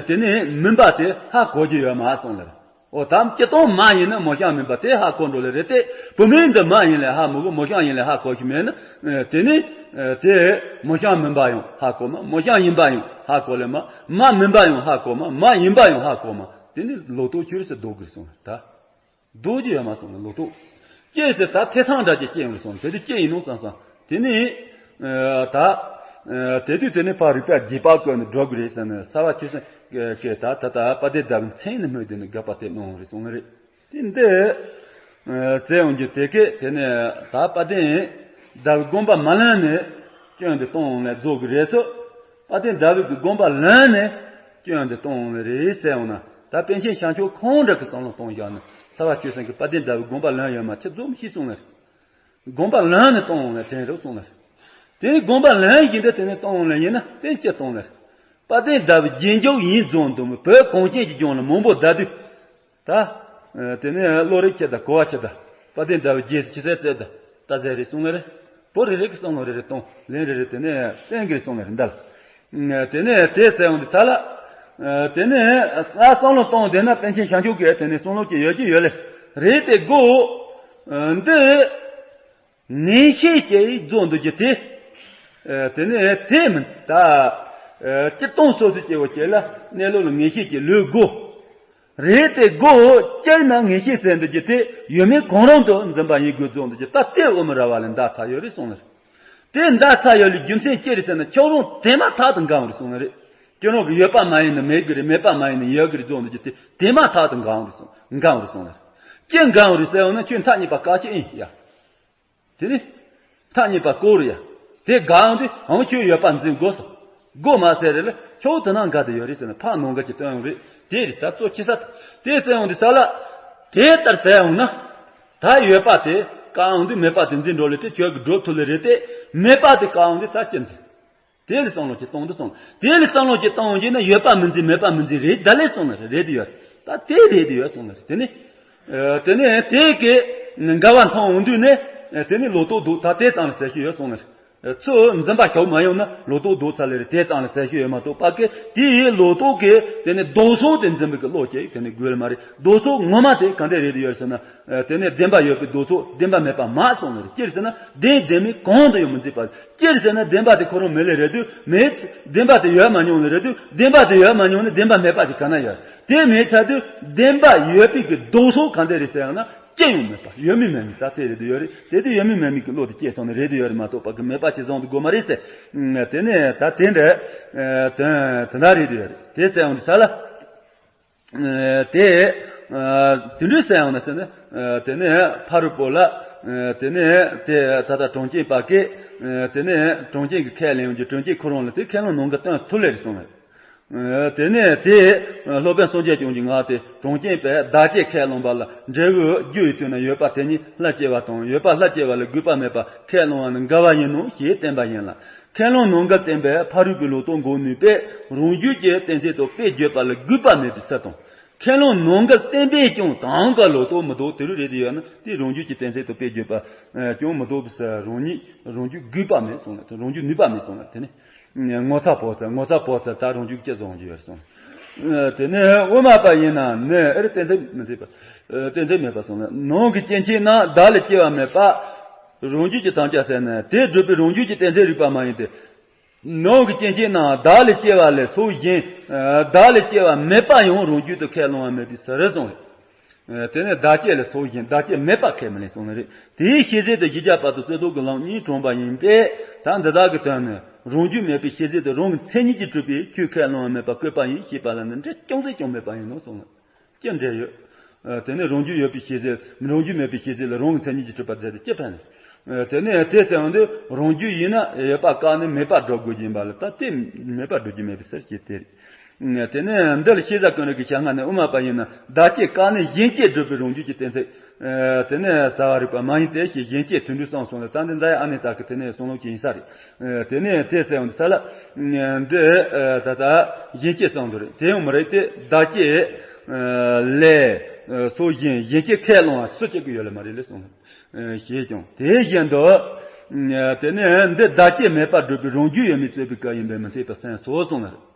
དེ་ནི་མིན་པ་དེ་ཧ་གོ་རྒྱུ་ཡོད་མ་གསུངས་ལེ། འོ་དམ་སྤྱི་དང་མ་ཡིན་ན་མི་བཤང་མིན་པ་དེ་ཧ་གོ་འགྲོ་ལེ་རེད་དེ། བུད་མེད་འདི་མ་ཡིན་ལེ་ཧ་མི་གོ། མི་བཤང་ཡིན་ལེ་ཧ་གོ་ཞིག་མེད་ན། དེ་ནི། དེ་མི་བཤང་མིན་པ་ཡང་ཧ་གོ་མ། མི་བཤང་ཡིན་པ་ཡང་ཧ་གོ་ལེ་མ། མ་མིན་པ་ཡང་ཧ་གོ་མ། མ་ཡིན་པ་ཡང་ཧ་གོ་མ། དེ་ནི་ལོག་རྟོག་ཅི་རེད་ཟེར་ལྡོག་གི་རེད་གསུངས་ད། ལྡོག་རྒྱུ་ཡོད་མ་གསུངས་ལོག་རྟོག་ཅི་ཟེར་ད་ཐེ་ཚོམ་འདྲ་ཅིག་སྐྱེ་ཡོང་རེད་གསུངས། དེ་དུས་ཅི་ཡིན་ནོ་བསམ་བསམ་དེ་ནི། ད། དེ་དུས་དེ་ནི་ཕར་རིགས་པ་རྗེས་དཔག་བཀོད་ནས་འགྲོ་དགོས་རེད་ཟེར་ནས་ས་བ་ཆོས་སེང་གེས་ད་ད་ལྟ་དཔལ་ལྡན་ཟླ་བའི་མཚན་ནས་སྨོས་དེ་ནི་དགག་པ་དེ་གནང་རེད་གསུངས་རེད། དེ་འདི། ཟེར་ཡོང་རྒྱུ་དེ་གས་དེ་ནས་ད་དཔལ་ལྡན་ཟླ་བའི་དགོངས་པ་མ་ལོན་ནས་སྐྱོན་དེ་གཏོང་ལ་རྫོགས་ཀྱི་རེད་སོ། དཔལ་ལྡན་ཟླ་བའི་གི་དགོངས་པ་ལོན་ནས་སྐྱོན་དེ་གཏོང་ལ་རེད་ཟེར་ཡོང་ན། ད་པཎ་ཆེན་བྱང་ཆུབ་ཁོང་འདྲ་གི་བསམ་བློ་གཏོང་བཞག་ན་ས་བ་ཆོས་སེང་གེས་དཔལ་ལྡན་ཟླ་བའི་དགོངས་པ་ལོན་ཡོད་མ་ཆེ་རྫོགས་མི་ཤེས་གསུངས་ལ། དགོངས་པ་ལོན་ནས་གཏོང་ལ་དྲན་རོགས་གསུངས་ལ། དེ་དགོངས་པ་ལོན་བཞིན་དུ་དེ་ནས་གཏོང་ལ་ཡིན་ན་དེ་ཅི་གཏོང་ལ། དཔལ་ལྡན་ཟླ་བའི་རྗེས་འཇུག་ཡིན་རྫོགས་འདུག་མོད་བོད་གངས་ཅན་གྱི་ལྗོངས་ལ་མང་པོ་བསྡད་དུས། ད། དེ་ནས་བློ་རིག་ཆེ་ད་གོ་བ་ཆེ་ད། དཔལ་ལྡན་ཟླ་བའི་རྗེས་སུ་ཆེ་ས་བཙལ་ད། ད་ཟེར་རེ་གསུང་ལེ་རེ། བོ་རེ་རེ་གི་བསམ་བློ་རེ་རེ་གཏོང་ལན་རེ་རེ་དེ་ནས་བསྟན་གི་རེ་གསུང་ལེ་རེ་འདལ། དེ་ནས་དེ་ཟེར་འོང་དུས་ས་ལ། དེ་ནས་ད་བསམ་བློ་གཏོང་དེ་ན་པཎ་ཆེན་བྱང་ཆུབ་ཀྱི་དེ་ནས་བསམ་བློ་ཅིག་ཡོད་ཀྱི་ཡོད་ལེ། རེད་དེ་གོ། འདི། ངེས་ཤེས་ཀྱིས་རྫོགས་འདུག་རྒྱུ་དེ། ཨ་དེ་ནས་དེ་མིན་ད། ཨ་སྤྱིར་བཏང་སོ་སོའི་སྐྱེ་བོ་སྐྱེ་ལ་གནས་ལུགས་ལ་ངེས་ཤེས་ཀྱི་ལུས་དགོས། རེད་དེ་དགོས་སྤྱིར་ན་ངེས་ཤེས་ཟེར་འདུག་རྒྱུ་དེ་ཡོད་མེད་གང་རུང་དུ་འཛིན་པ་ཡིན་དགོས་རྫོགས་འདུག་རྒྱུ་ད་དེ་དབུ་མ་ར་བ་ལས་འདའ་ཚར་ཡོད་རེད་གསུངས་ལ། དེ་འདའ་ཚར་ཡོད་ལ་རྒྱུ་མཚན་ཅི་རེད་ཟེར་ན་ཁྱོད་རང་དེ་མ་ཐག་ཏུ་འགལ་བ་རེད་གསུངས་ལ་རེད། ཁྱོད་རང་གི་ཡོད་པ་མ་ཡིན་ན་མེད་གི་རེད། མེད་པ་མ་ཡིན་ན་ཡོད་གི་རེད་བཟོ་འདུག་རྒྱུ་དེ་དེ་མ་ཐག་ཏུ་འགལ་འོང་རེད་གསུངས། འགལ་འོང་རེད་གསུངས་ལ། ཅི་འགལ་འོང་རེད་ཟེར་བ་ན་ཁྱོད་མཐའ་གཉིས་པ་བཀག་ཆ་ཡིན་ཡ། དེ་ནི། མཐའ་གཉིས་པ་བཀག་རེད་ཡ། དེ་འགལ་འོང་དུས་ཨང་ཁྱོད་ཡོད་པ་འཛིན་དགོས་སོ། དགོས་མ་ཟེར་རེད་ལ་ཁྱོད་དེ་ན་འགལ་དུ་ཡོད་རེད་ཟེར་ན་ཕར་ནང་འགལ་གྱི་སྟོན་ཡོང་རེད། དེ་རེད་ད་གཙོ་ཆེ་ས་དེ་ཟེར་ཡོང་དུས་ས་ལ། དེ་ལྟར་ཟེར་ཡོང་ན། ད་ཡོད་པ་དེ་བཀག་འོང་དུས་མེད་པ་དེ་འཛིན་འགྲོ་ལེ་དེ་ཁྱོད་ཀྱི་སྒྲུབ་ཐུབ་ལེ་རེད་དེ། མེད་པ་དེ་བཀག་འོང་དུས་ད་ཅི་འཛིན། དེ་ལ་བསམ་བློ་ཅིག་གཏོང་དུ་སོང་། དེ་ལ་བསམ་བློ་ཅིག་གཏོང་རྒྱུ་ན་ཡོད་པ་མི་འཛིན་མེད་པ་མི་འཛིན་རེད་ད་ལས་སོང་ན་རེད་དུ་ཡོད། ད་དེ་རེད་དུ་ཡོད་སོང་ན་རེད་དེ་ནི། ཨ་དེ་ནི་དེ་གི་འགལ་བ་མཐོང་འོང་དུས་ནི། དེ་ནི་ལོག་རྟོག་འདུག་ད་དེ་ཙམ་ལ་ཟེར་ཤེས་ཡོད་སོང་ན་རེད། ཚུར་འཛིན་པ་ཞོག་མ་ཡོང་ན་ལོག་རྟོག་འདུག་ཚར་ལེ་རེད་དེ་ཙམ་ལ་ཟེར་ཤེས་ཡོད་མ་གཏོགས་པ་གི་དེ་ཡི་ལོག་རྟོག་གི་དེ་ནི་ལྡོག་ཕྱོགས་དེ་འཛིན་པའི་གི་བློ་ཅིག་དེ་ནི་དགོས་ལེ་མ་རེད། ལྡོག་ཕྱོགས་ངོ་མ་དེ་ག་འདྲ་རེད་དུ་ཡོད་ཟེར་ན། དེ་ནས་བདེན་པ་ཡོད་པའི་ལྡོག་ཕྱོགས་བདེན་པ་མེད་པ་མ་སོང་ལེ་རེད། སྤྱིར་ཟེར་ན་བདེན་བདེན་མིན་གང་དུ་ཡང་མི་འཛིན་པ། སྤྱིར་ཟེར་ན་བདེན་པ་དེ་ཁོ་རང་མེད་ལེ་རེད་དུས་མེད། བདེན་པ་དེ་ཡོད་མ་མྱོང་ལེ་རེད་དུས་བདེན་པ་དེ་ཡོད་མ་མྱོང་ནི་བདེན་པ་མེད་པ་ཅིག་ག་ན་ཡོད། དེ་མེད་ཚར་དུས་བདེན་པ་ཡོད་པའི་གི་ལྡོག་ཕྱོགས་གང་དེ་རེད་ཟེར་ཡང་ན་ཅི་ཡང་མེད་པ་ཡོད་མིན་མེད་མིན་ད་དེ་རེད་དུ་ཡོད་རེད། དེ་དུས་ཡོད་མིན་མེད་མིན་གི་བློ་དེ་སྐྱེས་སོང་ནི་རེད་དུ་ཡོད་རེད་མ་གཏོགས་པ་གི་མེད་པ་ཅི་བཟང་དུ་དགོས་མ་རེད་ཟེར། དེ་ནས་ད་དེ་འདྲ་དོན་དེ་འདྲ་རེད་དུ་ཡོད་རེད་དེ་ཟེར་ཡང་དུ་ས་ལ། དེ། དེ་འདྲ་ཟེར་ཡང་ན་ཟེར་ན། དེ་ནས་ཕ་རོལ་པོ་ལ། དེ་ནས་དེ་ད་ལྟ་གྲངས་ཅན་པ་ཀས། དེ་ནས་གྲངས་ཅན་གྱི་ཁས་ལེན་ཡོང་རྒྱུ་གྲངས་ཅན་ཁོ་རང་ལ་དེ་ཁས་ལེན་ནང་གི་སྟོན་ཐུབ་ལེ་རེད་གསུངས་ལེ། དེ་ནས་དེ་སློབ་དཔོན་སངས་རྒྱས་བྱུང་གི་ངག་དེ་གྲངས་ཅན་པས་བདག་བསྐྱེད་ཁས་བླངས་པ་ལ་འབྲས་བུ་རྒྱུ་ཡི་དོན་ན་ཡོད་པ་དེ་ཉིད་ལྷར་སྐྱེ་བ་དང་ཡོད་པ་ལྷར་སྐྱེ་བ་ལ་དགོས་པ་མེད་པ་ཁས་བླངས་པ་ནི་འགལ་བ་ཡིན་ནོ་ཞེས་བསྟན་པ་ཡིན་ལ། ཁས་བླངས་ནང་འགལ་བསྟན་པས་ཕ་རོལ་པོའི་ལོག་རྟོག་འགོག་ནུས་པས་རང་རྒྱུད་ཀྱི་གཏན་ཚིགས་དང་དཔེ་བརྗོད་པ་ལ་དགོས་པ་མེད་པའི་ཕྱིར་དང་། ཁས་བླངས་ནང་འགལ་བསྟན་པས་ཀྱང་དང་ག་ལོག་རྟོག་མི་ལྡོག་དེ་རུ་རེད་དེ་ཡོད་ན་དེ་རང་རྒྱུད་ཀྱི་གཏན་ཚིགས་དང་དཔེ་བརྗོད་པ་ཀྱང་མི་ལྡོག་པའི་ཕྱིར་རང་ཉིད་རང་རྒྱུད་དགོས་པ་མེད་གསུངས་ལ་རང་རྒྱུད་ནུས་པ་མེད་གསུངས་ལ་དེ་ནི། ངོ་ཚ་བོ་ཚ་ངོ་ཚ་བོ་ཚ་ད་རང་རྒྱུད་ཀྱི་བཟང་རྒྱུ་ཡོད་གསུངས། དེ་ནི་དབུ་མ་པ་ཡིན་ན་ནི་ཨེ་རེད་གཏན་ཚིགས་མི་འཐད་པ། གཏན་ཚིགས་མེད་པ་གསུངས་ལ་ནང་གི་སྐྱེ་མཆེད་རྣམས་བདག་ལས་སྐྱེ་བ་མེད་པ། རང་རྒྱུད་ཀྱི་དམ་བཅའ་ཟེར་ན་དེ་སྒྲུབ་པའི་རང་རྒྱུད་ཀྱི་གཏན་ཚིགས་རིགས་པ་མ་ཡིན་ཏེ། ནང་གི་སྐྱེ་མཆེད་རྣམས་བདག་ལས་སྐྱེ་བ་ལས་སོགས་གཞན། བདག་ལས་སྐྱེ་བ་མེད་པ་ཡང་རང་རྒྱུད་དུ་ཁས་བླང་བ་མེད་པའི་ཕྱིར་གསུངས། དེ་ནས་བདག་སྐྱེ་ལས་སོགས་གཞན་བདག་སྐྱེ་མེད་པ་ཁས་མི་ལེན་གསུངས་ནི་རེད། དེའི་ཤེས་ཚད་དུ་བཞི་བརྒྱ་བར་དུ་རྩོད་ཟློག་གི་ལམ་གཉིས་དྲངས་པ་ཡིན་པས་ད་འདི་དག་གི་དོན་ནི་རང་རྒྱུད་མེད་པའི་ཤེས་ཚད་དུ་རང་གི་མཚན་ཉིད་ཀྱིས་གྲུབ་པའི་ཆོས་ཁས་བླང་བ་མེད་པ་བཀོད་པ་ཡིན་ཞེས་པ་ལ་ནི་འབྲེལ་ཅུང་ཟད་ཀྱང་མེད་པ་ཡིན་ནོ་གསུངས། ཅི་འབྲེལ་ཡོད། དེ་ནས་རང་རྒྱུད་ཡོད་པའི་ཤེས་ཚད་རང་རྒྱུད་མེད་པའི་ཤེས་ཚད་ལ་རང་གི་མཚན་ཉིད་ཀྱིས་གྲུབ་པ་མཛད་དེ་ཅི་ཕན། དེ་ནས་དེ་ཟེར་བ་འདི་རང་རྒྱུད་ཡིན་ན་ཡོད་པ་བཀག་ནས་མེད་པ་སྒྲུབ་དགོས་ཀྱི་ཡིན་པ་ལ་ད་དེ་མེད་པ་སྒྲུབ་རྒྱུ་མེད་པའི་ཕྱིར་ཞེས་ཏེ། དེ་ནས་འདི་ལ་ཤེས་བྱ་ཀུན་རིག་གི་བྱ་ལྔ་ནས་དབུ་མ་པ་ཡིན་ན་བདག་སྐྱེ་བཀག་ནས་གཞན་སྐྱེ་སྒྲུབ་པའི་རང་རྒྱུད་ཀྱི་གཏན་ཚིགས། དེ་ནས་ཟ་བ་རིགས་པ་མ་ཡིན་ཏེ་ཞེས་གཞན་སྐྱེ་དུད་འགྲོའི་གསུངས་སོང་ལ་ད་འདི་འཛའ་ཡང་ཨ་ནི་དག་གི་དེ་ནས་གསུང་ལུགས་ཀྱི་ཡིན་ས་རེད། དེ་ནས་དེ་ཟེར་བ་འདི་ས་ལ། འདི་ད་ལྟ་གཞན་སྐྱེ་གསུངས་འདུག་རེད་དེ་ཡང་མི་རེད་དེ་བདག་སྐྱེ་ལས་སོགས་གཞན་གཞན་སྐྱེ་ཁས་བླང་བ་སུ་སྐྱེ་གི་ཡོད་ལ་མ་རེད་ལས་གསུངས། ཞེས་ཀྱང་དེ་བཞིན་དུ། དེ་ནས་འདི་བདག་སྐྱེ་མེད་པར་སྒྲུབ་པའི་རང་རྒྱུད་ཡོད་མེད་རྩོད་པའི་སྐབས་ཡིན་པས་མི་འཐད་པར་སེམས་སོ་གསུངས་ལ།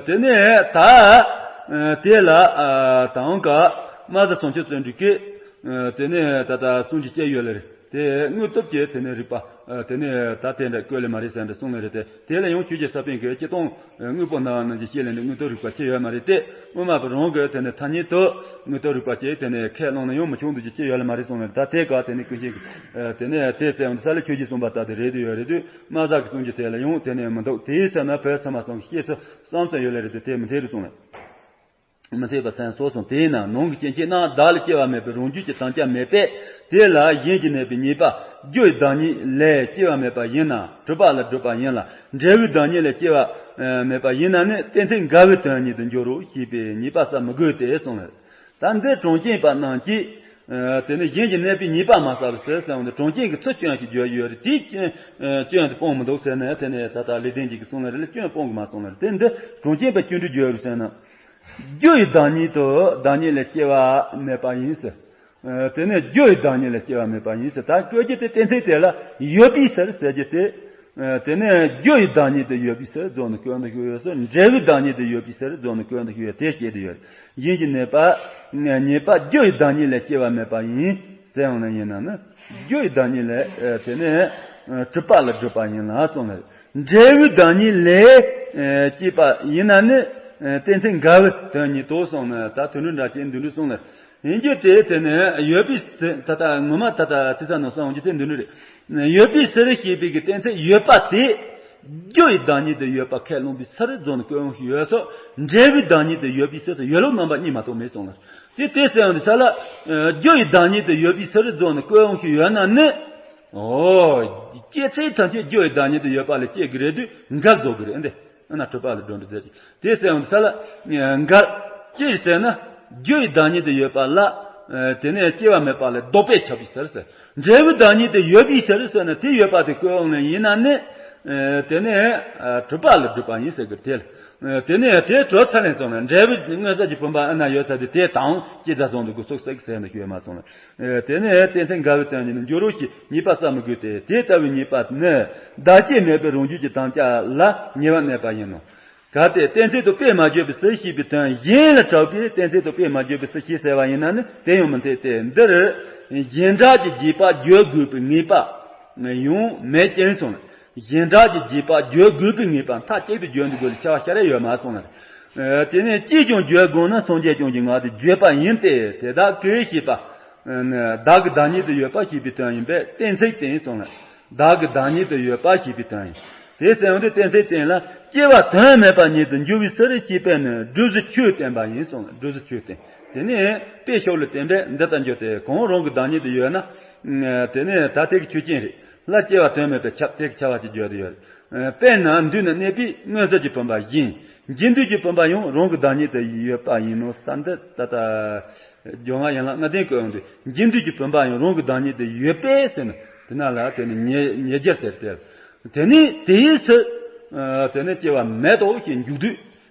དེ་ནས་ད། དེ་ལ་དང་ག་མ་ཟ་བྱང་ཆུབ་བརྩོན་འགྲུས་ཀྱིས། དེ་ནས་ད་ལྟ་གསུང་རྒྱུ་སྐྱེ་ཡོད་ལེ་རེད་དེ་དངོས་སྟོབས་ཀྱིས་དེ་ནས་རིགས་པ། དེ་ནས་ད་དེ་འདྲ་བཀོད་ལེ་མ་རེད་ཟེར་འདྲ་གསུངས་ལེ་རེད་དེ་དེ་ལ་ཡང་ཆོས་རྗེ་ས་པཎ་གྱིས་སྤྱི་དང་། དངོས་པོ་སྣང་བ་རྣམས་ཀྱི་ཤེས་ལས་ནི་དངོས་སྟོབས་རིགས་པ་ཅི་ཡོད་མ་རེད་དེ། དབུ་མ་པ་རང་གིས་དེ་ནས་ཐ་སྙད་དུ་དངོས་སྟོབས་རིགས་པ་ཅི་དེ་ནས་ཁས་བླངས་ན་ཡང་མི་ཆོག་འདུག་ཅི་ཅི་ཡོད་ལ་མ་རེད་གསུངས་ནས་ད་དེ་ག་དེ་ནས་ཀུན་ཤེས་ཀྱི་དེ་ནས་དེ་ཟེར་འོང་དུས་ས་ལ་ཆོས་ཀྱིས་གསུངས་པ་ལྟར་དུ་རེད་དུ་ཡོད་རེད་དུས་དམའ་ས་གི་གསུང་རྒྱུ་དེ་ལ་ཡང་དེ་ནས་མི་འདུག་དེའི་ས་ན་བོད་ཚང་མ་གསུང་གི་ཤེས་ཚུལ་བསམ་ཚུལ་ཡོད་ལ་རེད་དུ་དེ་མི་འཐད་རུ་གསུངས་ལ། མི་འཐད་པ་སེམས་སོ་སོ་དེས་ན་ནང་གི་སྐྱེ་མཆེད་རྣམས་བདག་ལ་སྐྱེ་བ་མེད་པའི་རང་རྒྱུད་ཀྱི་དམ་བཅའ་མེད་པས་དེ་ལ་གཞན་གྱིས་གནས་པའི་ཉེས་པ་རྒྱུ་ཡི་བདག་ཉིད་ལས་སྐྱེ་བ་མེད་པ་ཡིན་ན་གྲུབ་པ་ལ་སྒྲུབ་པ་ཡིན་ལ་འབྲས་བུའི་བདག་ཉིད་ལས་སྐྱེ་བ་མེད་པ་ཡིན་ན་ནི་གཏན་ཚིགས་འགལ་བའི་དོན་ཉིད་དུ་འགྱུར་རོ་ཞེས་པས་ཉེས་པ་བསགས་མི་དགོས་ཏེ་གསུངས་ལ། ད་འདི་གྲངས་ཅན་པ་རྣམས་ཀྱིས་དེ་ནི་གཞན་གྱིས་གནས་པའི་ཉེས་པ་མ་བསགས་པའི་ཟེར་ཟེར་བ་འདི་གྲངས་ཅན་གྱི་ཚུལ་སྐྱོན་ཞིག་བརྗོད་ཡོད་རེད་དེའི་སྐྱོན་སྐྱོན་དེ་སྤོང་མི་འདུག་ཟེར་ནས་དེ་ནས་ད་ལྟ་ལེགས་ལྡན་འབྱེད་ཀྱི་གསུང་ལ་རེ་ལ་སྐྱོན་སྤོང་གི་མ་སོང་ལ་རེད་དེ་འདི་གྲངས་ཅན་པ་སྐྱོན་བརྗོད་ཡོད་རེད་ཟེར་ན། རྒྱུ་ཡི་བདག་ཉིད་དུ་བདག་ཉིད་ལས་སྐྱེ་བ་མེད་པ་ཡིན་ཟེར། དེ་ནས་རྒྱུ་ཡི་བདག་ཉིད་ལས་སྐྱེ་བ་མེད་པ་ཡིན་ཟེར་ད་བཀོད་རྒྱུ་དེ་གཏན་ཚིགས་དེ་ལ་ཡོད་པའི་ཕྱིར་ཟེར་རྒྱུ་དེ། དེ་ནས་རྒྱུ་ཡི་བདག་ཉིད་དུ་ཡོད་པའི་ཕྱིར་རྫོགས་ནས་སྐྱོན་དུ་ཞུགས་ཡོད་ཟེར་འབྲས་བུའི་བདག་ཉིད་དུ་ཡོད་པའི་ཕྱིར་རྫོགས་ནས་སྐྱོན་དུ་ཞུགས་ཡོད་དེ་བཤད་དུ་ཡོད། གཞན་གྱི་ནད་པ། ཉེས་པ་རྒྱུ་ཡི་བདག་ཉིད་ལས་སྐྱེ་བ་མེད་པ་ཡིན་ཟེར་ཡང་ན་ཡིན་ན་ནི། རྒྱུ་ཡི་བདག་ཉིད་ལས་དེ་ནས་གྲུབ་པ་ལ་སྒྲུབ་པ་ཡིན་ལ་གསུངས་ནས། འབྲས་བུའི་བདག་ཉིད་ལས་སྐྱེས་པ་ཡིན་ན་ནི་གཏན་ཚིགས་འགལ་བའི་དོན་ཉིད་དོ་གསུངས་ནས་ད་དོན་འདྲ་ཅན་འདི་འདྲ་གསུངས་ནས། ཡིན་གྱི་དེ་དེ་ནས་ཡོད་པའི་ཚེ་ད་ལྟ་ངོ་མ་ད་ལྟ་ཚེ་ས་ནང་སོང་གྱི་དེ་འདི་འདྲ་རེད། ཡོད་པའི་ཕྱིར་ཞེས་པའི་གི་གཏན་ཚིགས་ཡོད་པ་དེ་ རྒྱུ་ཡི་བདག་ཉིད་དུ་ཡོད་པ་ཁས་བླངས་པའི་ཕྱིར་རྫོགས་ནས་ཀུན་དབང་ཞིག་ཡོད་སོགས། འབྲས་བུའི་བདག་ཉིད་དུ་ཡོད་པའི་ཕྱིར་ཟེར་ཡོད་ལུགས་རྣམ་པ་གཉིས་མ་གཏོགས་མེད་གསུངས་ལ། དེ་དེ་གསལ་ཡང་དུ་ས་ལ། རྒྱུ་ཡི་བདག་ཉིད་དུ་ཡོད་པའི་ཕྱིར་རྫོགས་ནས་ཀུན་དབང་ཞིག་ཡོད་ན་ནི། ཨོ། སྐྱེ་ཚེ་ཐམས་ཅད་རྒྱུ་ཡི་བདག་ཉིད་དུ་ཡོད་པ་ལ་སྐྱེ་དགོས་རེད་དུས་འགལ་བཟོ་དགོས་རེད་འདི། ཨ་ན་གྲུབ་པ་ལ་སྒྲོ་འདོགས་མཛད་ཅིང་དེ་གསལ་ཡང་དུ་ས་ལ། འགལ། ཅི་ཟེར་ན། རྒྱུ་ཡི་བདག་ཉིད་དུ་ཡོད་པ་ལ། དེ་ནས་སྐྱེ་བ་མེད་པ་ལ་ལྡོག་པས་ཁྱབ་པའི་ཕྱིར་ཟེར། འབྲས་བུའི་བདག་ཉིད་དུ་ཡོད་པའི་ཕྱིར་ཟེར་ན་དེ་ཡོད་པ་དེ་ཀུན་དབང་ལས་ཡིན་ན་ནི། དེ་ནས་གྲུབ་པ་ལ་སྒྲུབ་པ་ཡིན་ཟེར་གི་དེ། དེ་ནས་དེ་གྲོལ་ཚར་ལེན་སོང་ན་འབྲས་བུ་མངོན་གསལ་གྱི་བུམ་པ་ཨ་ན་ཡོད་ཚར་དུས་དེ་དང་སྐྱེ་རྒྱུ་སོང་དུ་དགོས་ཚུལ་ཟེར་ཟེར་ནས་ཞུས་མ་སོང་ལ། དེ་ནས་གཏན་ཚིགས་འགལ་བའི་དོན་ཉིད་ནི་འགྱུར་རོ་ཞེས་ཉེས་པ་བསལ་མི་དགོས་ཏེ། དེ་ལྟ་བུའི་ཉེས་པ་ནི་བདག་སྐྱེ་མེད་པའི་རང་རྒྱུད་ཀྱི་དམ་བཅའ་ལ་ཉེ་བར་གནས་པ་ཡིན་ནོ། གལ་ཏེ་གཏན་ཚིགས་དང་དཔེ་མ་བརྗོད་པའི་ཕྱིར་ཞེས་པའི་དོན་གཞན་ལ་གྲགས་པས་གཏན་ཚིགས་དང་དཔེ་མ་བརྗོད་པའི་ཕྱིར་ཞེས་ཟེར་བ་ཡིན་ན་ནི་དེ་ཡང་མི་འཐད་དེ། འདིར་གཞན་གྲགས་ཀྱི་རྗེས་དཔག་བརྗོད་དགོས་པའི་ངེས་པ་ཡང་མེད་ཅིང་གསུངས། གཞན་གྲགས་ཀྱི་རྗེས་དཔག་བརྗོད་དགོས་པའི་ངེས་པ་མཐའ་གཅིག་ཏུ་བརྗོད་འདི་དགོས་ལ་ཁྱབ་པ་ཤར་ཡ་ཡོད་མ་སོང་ལ། དེ་ནས་ཅིས་ཀྱང་བརྗོད་དགོས་ན་སངས་རྒྱས་བཅོམ་གྱི་ངག་དེ་བརྗོད་པ་ཡིན་ཏེ། དེ་དག་གི་ཞེས་པ། བདག་གི་བདག་ཉིད་དུ་ཡོད་པ་ཞེས་པའི་དོན་ཡིན་པས་གཏན་ཚིགས་དེ་ཡིན་གསུངས་ལ། བདག་གི་བདག་ཉིད་དུ་ཡོད་པ་ཞེས་པའི་དོན་ཡིན། དེ་གསལ་བ་འདི་གཏན་ཚིགས་དེ་ལ་སྐྱེ་བ་དོན་མེད་པ་ཉིད་དུ་འགྱུར་བའི་ཕྱིར་ཞེས་པས་ནི་སྒྲུབ་གཞི་ཆོས་བསྟན་པ་ཡིན་གསུངས་ལ། སྒྲུབ་གཞི་ཆོས་བསྟན། དེ་ནས་དཔེ་ཤོག་ལ་བསྟན་པས་འདི་ལྟར་འགྱུར་ཏེ། གང་རང་གི་བདག་ཉིད་དུ་ཡོད་ན། དེ་ནས་ད་དེ་གི་ཆོས་ཅན་རེད། ལ་སྐྱེ་བ་དོན་མེད་པའི་ཁྱབ་དེ་གི་ཁྱབ་པ་ཅིག་བརྗོད་དེ་ཡོད་རེད། དཔེར་ན་མདུན་ན་གནས་པའི་མངོན་གསལ་གྱི་བུམ་པ་བཞིན། འཇིག་འདུས་ཀྱི་བུམ་པ་ཡང་རང་གི་བདག་ཉིད་དུ་ཡོད་པ་ཡིན་ནོ། ས་འདི་ད་ལྟ། སྦྱོར་བ་ཡན་ལག་ལྔ་ལྡན་གྱི་དབང་དུ་འཇིག་འདུས་ཀྱི་བུམ་པ་ཡང་རང་གི་བདག་ཉིད་དུ་ཡོད་པས་ཟེར་ན་དེ་ན་ལ་དེ་ནི་ཉེ་ཉེ་རྒྱུ་ཟེར་ཏེ། དེ་ནི་དེའི་ཕྱིར། དེ་ནི་སྐྱེ་བ་མེད་དོ་ཞེས་འཇུག་སྡུད།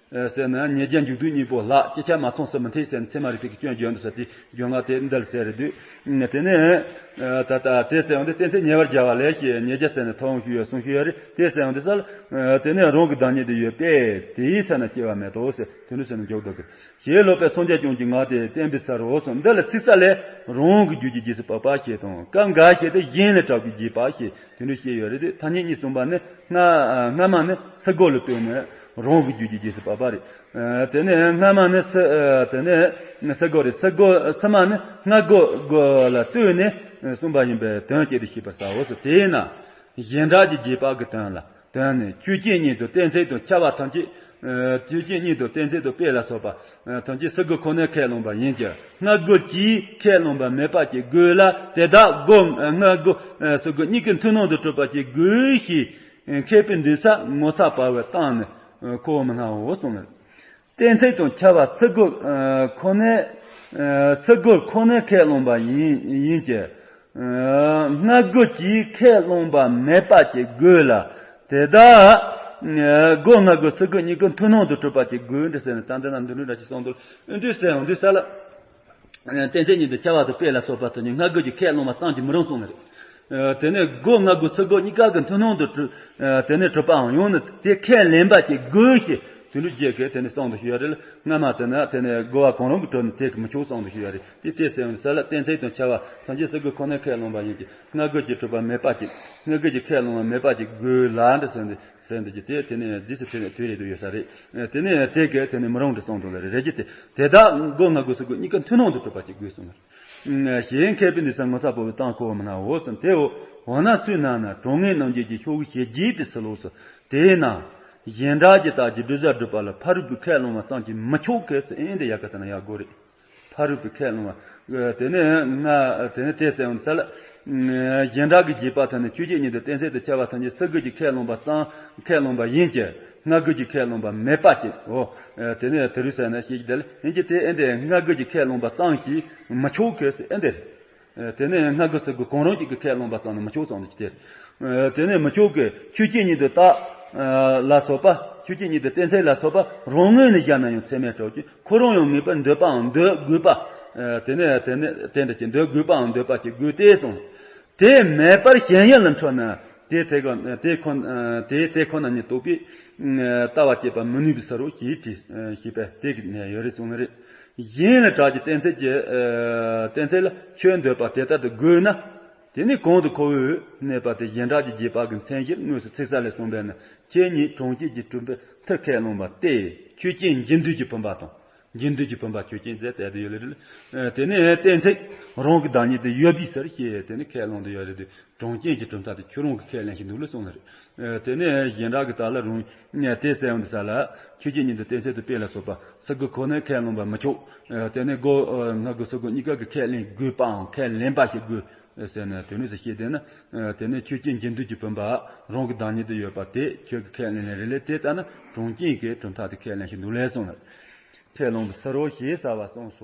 ཟེར་ན་ཉེ་རྒྱུ་འཇུག་སྡུད་གཉིས་པོ་ལ་སྐྱེ་ཆ་མ་ཚང་ས་མི་འཐད་ཟེར་ན་ཚད་མ་རིག་པའི་སྐྱོན་བརྗོད་འདུག་ས་དེ་སྦྱོར་བ་དེ་འདི་ལ་ཟེར་རེད་འདུག་དེ་ནས། ད་ལྟ་དེ་ཟེར་བ་འདི་གཏན་ཚིགས་ཉེ་བར་སྦྱར་བ་ལས་ཞེས་ཉེ་རྒྱུ་ཟེར་ནས་ཐོབ་འོང་ཞུས་ཡོད་གསུང་ཞུས་ཡོད་རེད། དེ་ཟེར་བ་འདི་ས་ལ། དེ་ནས་རང་གི་བདག་ཉིད་དུ་ཡོད་པས་དེའི་ས་ན་སྐྱེ་བ་མེད་དོ་ཟེར་དེ་འདྲ་ཟེར་ནས་འཇོག་འདུག་གི། ཞེས་སློབ་པའི་སངས་རྒྱས་བཅོམ་གྱི་ངག་དེ་བསྟན་པའི་ས་རོ་གསུངས། འདི་ལ་ཚིག་གསལ་ལས་རང་གི་རྒྱུད་ཀྱི་རྗེས་སུ་དཔག་པ་ཞེས་དང་། སྐབས་འགའ་ཞིག་ཏུ་གཞན་ལ་གྲགས་པའི་རྗེས་དཔག་ཞེས་དེ་འདྲ་བཤད་ཡོད་རེད་དེ། ཐ་སྙད་གཉིས་གསུངས་པ་ནི་སྔ་སྔ་མ་ནི་སུ་དགོ་ལ་ལྟོས་ནས་རང་གི་རྒྱུད་ཀྱི་རྗེས་སུ་དཔག་པ་རེད། དེ་ནས་སྔ་མ་ནི་སུ་དེ་ནས་སུ་དགོ་རེད། སུ་དགོ་སུ་མ་ནི་སྔ་དགོ་དགོ་ལ་ལྟོས་ནས་གསུངས་པ་ཡིན་པས་དོན་གཅིག་ཏུ་ཤེས་པར་བྱའོ་ཟེར། དེས་ན་གཞན་གྲགས་ཀྱི་རྗེས་དཔག་གི་དོན་ལ། དོན་ནི་ཆོས་ཅན་ཉིད་དུ་གཏན་ཚིགས་དང་ཁྱབ་པ་ཐམས་ཅད། ཆོས་ཅན་ཉིད་དུ་གཏན་ཚིགས་དང་དཔེ་ལ་སོགས་པ། ཐམས་ཅད་སུ་དགོ་ཁོ་ནས་ཁས་བླངས་པ་ཡིན་ཀྱང་སྔ་རྒོལ་གྱིས་ཁས་བླངས་པ་མེད་པ་ཅིག་དགོས་ལ། དེ་དག་དགོ་སྔ་རྒོལ་སུ་དགོ་གཉིས་ཀའི་མཐུན་སྣང་དུ་གྲུབ་པ་ཅིག་དགོས་ཞེས་མཁས་པའི་འདུན་ས་ངོ་ཚ་བ་བས་བཏང་ནས་ཁོ་བོ་མི་སྣང་ངོ་གསུངས། གཏན་ཚིགས་དང་ཁྱབ་པ་སུ་དགོ་ཁོ་ནས་སུ་དགོ་ཁོ་ནས་ཁས་བླངས་པ་ཡིན་ཡིན་ཀྱང་། སྔ་རྒོལ་གྱིས་ཁས་བླངས་པ་མེད་པ་ཅིག་དགོས་ལ། དེ་དག་དགོ་སྔ་རྒོལ་སུ་དགོ་གཉིས་ཀ་མཐུན་སྣང་དུ་གྲུབ་པ་ཅིག་དགོས་འདྲ་ཟེར་ནས་ད་འདི་ན་འདི་འདྲ་འདྲ་ཞིག་གསུངས་འདུག་འདི་ཟེར་འོང་འདི་ས་ལ། གཏན་ཚིགས་ཉིད་དུ་ཁྱབ་པ་དང་དཔེ་ལ་སོགས་པ་དང་ནི་སྔ་རྒོལ་གྱིས་ཁས་བླངས་པ་ཙམ་གྱིས་མི་རུང་གསུངས་ནི་རེད། དེ་ནས་དགོ་སྔ་རྒོལ་སུ་དགོ་གཉིས་ཀ་གི་མཐུན་སྣང་དུ་གྲུབ། དེ་ནས་གྲུབ་པའང་ཡང་ན་དེ་ཁས་ལེན་པ་ཅིག་དགོས་ཞེས་དུ་ལུགས་བརྒྱད་ཀྱིས་དེ་ནས་གསུངས་འདུག་ཞུ་ཡ་རེད་ལ། སྔ་མ་དེ་ན་དེ་ནས་དགོ་བ་གང་རུང་གི་གྲོལ་ནས་དེ་གི་མི་ཆོག་གསུངས་འདུག་ཞུ་ཡ་རེད། དེ་དེ་ཟེར་ཡོང་དུས་ས་ལ་གཏན་ཚིགས་དང་ཁྱབ་པ་ཐམས་ཅད་སུ་དགོ་ཁོ་ནས་ཁས་བླངས་པ་ཡིན་གྱི་སྔ་རྒོལ་གྱིས་གྲུབ་པ་མེད་པ་ཅིག་སྔ་རྒོལ་གྱིས་ཁས་བླངས་པ་མེད་པ་ཅིག་དགོས་ལ་འདྲ་ཟེར་འདི་ཟེར་འདི་གྱི་དེ་དེ་ནས་རྗེས་སུ་དེ་ནས་དུས་རེ་དུ་ཡོད་ས་རེད། དེ་ནས་དེ་གས་དེ་ནས་མི་རུང་འདྲ་གསུངས་འདུག་ལ་རེད་རེད་ཀྱི་དེ་དེ་དག་དགོ་སྔ་རྒོལ་སུ་དགོ་གཉིས་ཀ་མཐུན་སྣང་དུ་གྲུབ་པ་ཅིག་དགོས་གསུངས། ཞེས་མཁས་པའི་འདུན་ས་ངོ་ཚ་བ་བས་བཏང་ཁོ་བོ་མི་སྣང་ངོ་གསུངས། དེའོ་འོ་ན་ཚུལ་རྣམས་ན་གྲངས་ངེས་རྣམ་འབྱེད་ཀྱི་ཤོག་བུ་ཞེ་བརྒྱད་པའི་ཚུལ་ལོགས་སུ་དེས་ན། གཞན་གྲགས་ཀྱི་རྟགས་ཀྱི་སྒྲུབ་བྱ་སྒྲུབ་པ་ལ་ཕ་རོལ་པོས་ཁས་བླངས་པ་ཙམ་གྱིས་མི་ཆོག་གལ་སྲིད་ཨེ་འདི་ཡག་ག་དེ་ན་ཡག་དགོས་རེད། ཕ་རོལ་པོས་ཁས་བླངས་པ། དེ་ནས་ང་དེ་ནས་དེ་ཟེར་ཡོང་ས་ལ། གཞན་གྲགས་ཀྱི་རྗེས་དཔག་ཐོག་ནས་ཆོས་ཅན་ཉིད་དུ་གཏན་ཚིགས་དང་ཁྱབ་པ་ཐམས་ཅད་སུ་དགོ་གྱིས་ཁས་བླངས་པ་ཙམ་ཁས་བླངས་པ་ཡིན་གྱི་སྔ་རྒོལ་གྱིས་ཁས་བླངས་པ་མེད་པ་ཅིག་འོ། དེ་ནས་དེ་རུ་ཟེར་ན་ཤེས་ཀྱི་དེ་ལ་ཡིན་གྱི་དེ་ཨེ་འདི་སྔ་རྒོལ་གྱིས་ཁས་བླངས་པ་ཙམ་གྱིས་མི་ཆོག་གལ་སྲིད་ཨེ་འདི། དེ་ནས་སྔ་རྒོལ་སུ་དགོ་གང་རུང་གཅིག་གིས་ཁས་བླངས་པ་ཙམ་ནི་མི་ཆོག་ཙམ་དུ་སྟེར། དེ་ནས་མི་ཆོག་གི་ཆོས་ཅན་ཉིད་དུ་རྟགས་ལ་སོགས་པ་ཆོས་ཅན་ཉིད་དུ་གཏན་ཚིགས་ལ་སོགས་པ་རང་ངོས་ནས་བཞག་ན་ཡང་ཚད་མས་གྲགས་ཀྱི་ཁོ་རང་ཡང་ངེས་པར་འདོད་པའང་འདོད་དགོས་པ། དེ་ནས་དེ་ནས་དེ་འདྲ་ཅིག་འདོད་དགོས་པའང་འདོད་པ་ཅིག་དགོས་ཏེ་གསུངས། དེ་མེད་པར་ཞེན་ཡུལ་ལ་འཕྲོད་ན་དེ་དེ་ཁོ་དེ་ཁོ་དེ་དེ་ཁོ་ན་ཉིད་རྟོགས་པས་ལྟ་བ་བསྐྱེད་པ་མི་ནུས་པའི་ས་རོ་ཞེས་བྲིས་ཞེས་པས་དེ་གི་ནས་ཡོད་རེད་གསུངས་ནི་རེད། གཞན་ལ་གྲགས་ཀྱི་གཏན་ཚིགས་ཀྱི་གཏན་ཚིགས་ལ་ཁྱོད་འདོད་པ་དེ་ལྟར་དུ་དགོས་ན། དེ་ནི་གོང་དུ་ཁོ་བོས་གནས་པ་དེ་གཞན་གྲགས་ཀྱི་རྗེས་དཔག་གི་མཚན་གཞིར་དངོས་སུ་ཚིག་གསལ་ལས་གསུངས་པས་ན་ཁྱེད་ཉིད་གྲངས་ཅན་གྱི་གྲུབ་པའི་མཐུ་ཁས་བླངས་པ་སྟེ་ཆོས་ཅན་འཇིག་འདུས་ཀྱི་བུམ་པ་དང་ འབྱིན་འདུལ་གྱི་བུམ་པ་ཆོས་ཅན་མཛད་དེ་ཡོད་ལེ་རེད། དེ་ནས་གཏན་ཚིགས་རང་གི་བདག་ཉིད་དུ་ཡོད་པའི་ཕྱིར་ཞེས་དེ་ནི་ཁས་བླངས་དུ་ཡོད་རེད་དེ། གྲངས་ཅན་གྱི་གྲུབ་མཐའ་དེ་ཁྱོད་རང་གིས་ཁས་ལེན་ཞིག་འདུག་ལེ་གསུངས་ལེ་རེད། དེ་ནས་གཞན་དག་གི་ད་ལ་རུང་དེ་གསལ་བ་འདི་ས་ལ་ཆོས་ཅན་ཉིད་དུ་གཏན་ཚིགས་དུ་དཔེ་ལ་སོགས་པ་སུ་དགོས་ཁོ་ནས་ཁས་བླངས་པ་མི་ཆོག་དེ་ནས་སྒོ་སྔ་དགོས་སུ་དགོས་གཉིས་ཀ་གི་ཁས་ལེན་དགོས་པའང་ཁས་ལེན་པ་ཞིག་དགོས་ཟེར་ནས་དོན་དངོས་སུ་བཤད་དེ་ན། དེ་ནས་ཆོས་ཅན་འབྱིན་འདུལ་གྱི་བུམ་པ་རང་གི་བདག་ཉིད་དུ་ཡོད་པ་དེ་ཁྱོད་ཀྱིས་ཁས་ལེན་ལེ་རེད་ལེ། དེ་ལྟ་ན་གྲངས་ཅན་གྱི་གྲུབ་མཐའ་དེ་ཁས་ལེན་ཞིག་འདུག་ལེ་གསུངས་ལེ། ཁས་བླངས་པའི་ཕྱིར་རོ་ཞེས་བྱ་བ་གསུངས་སོ།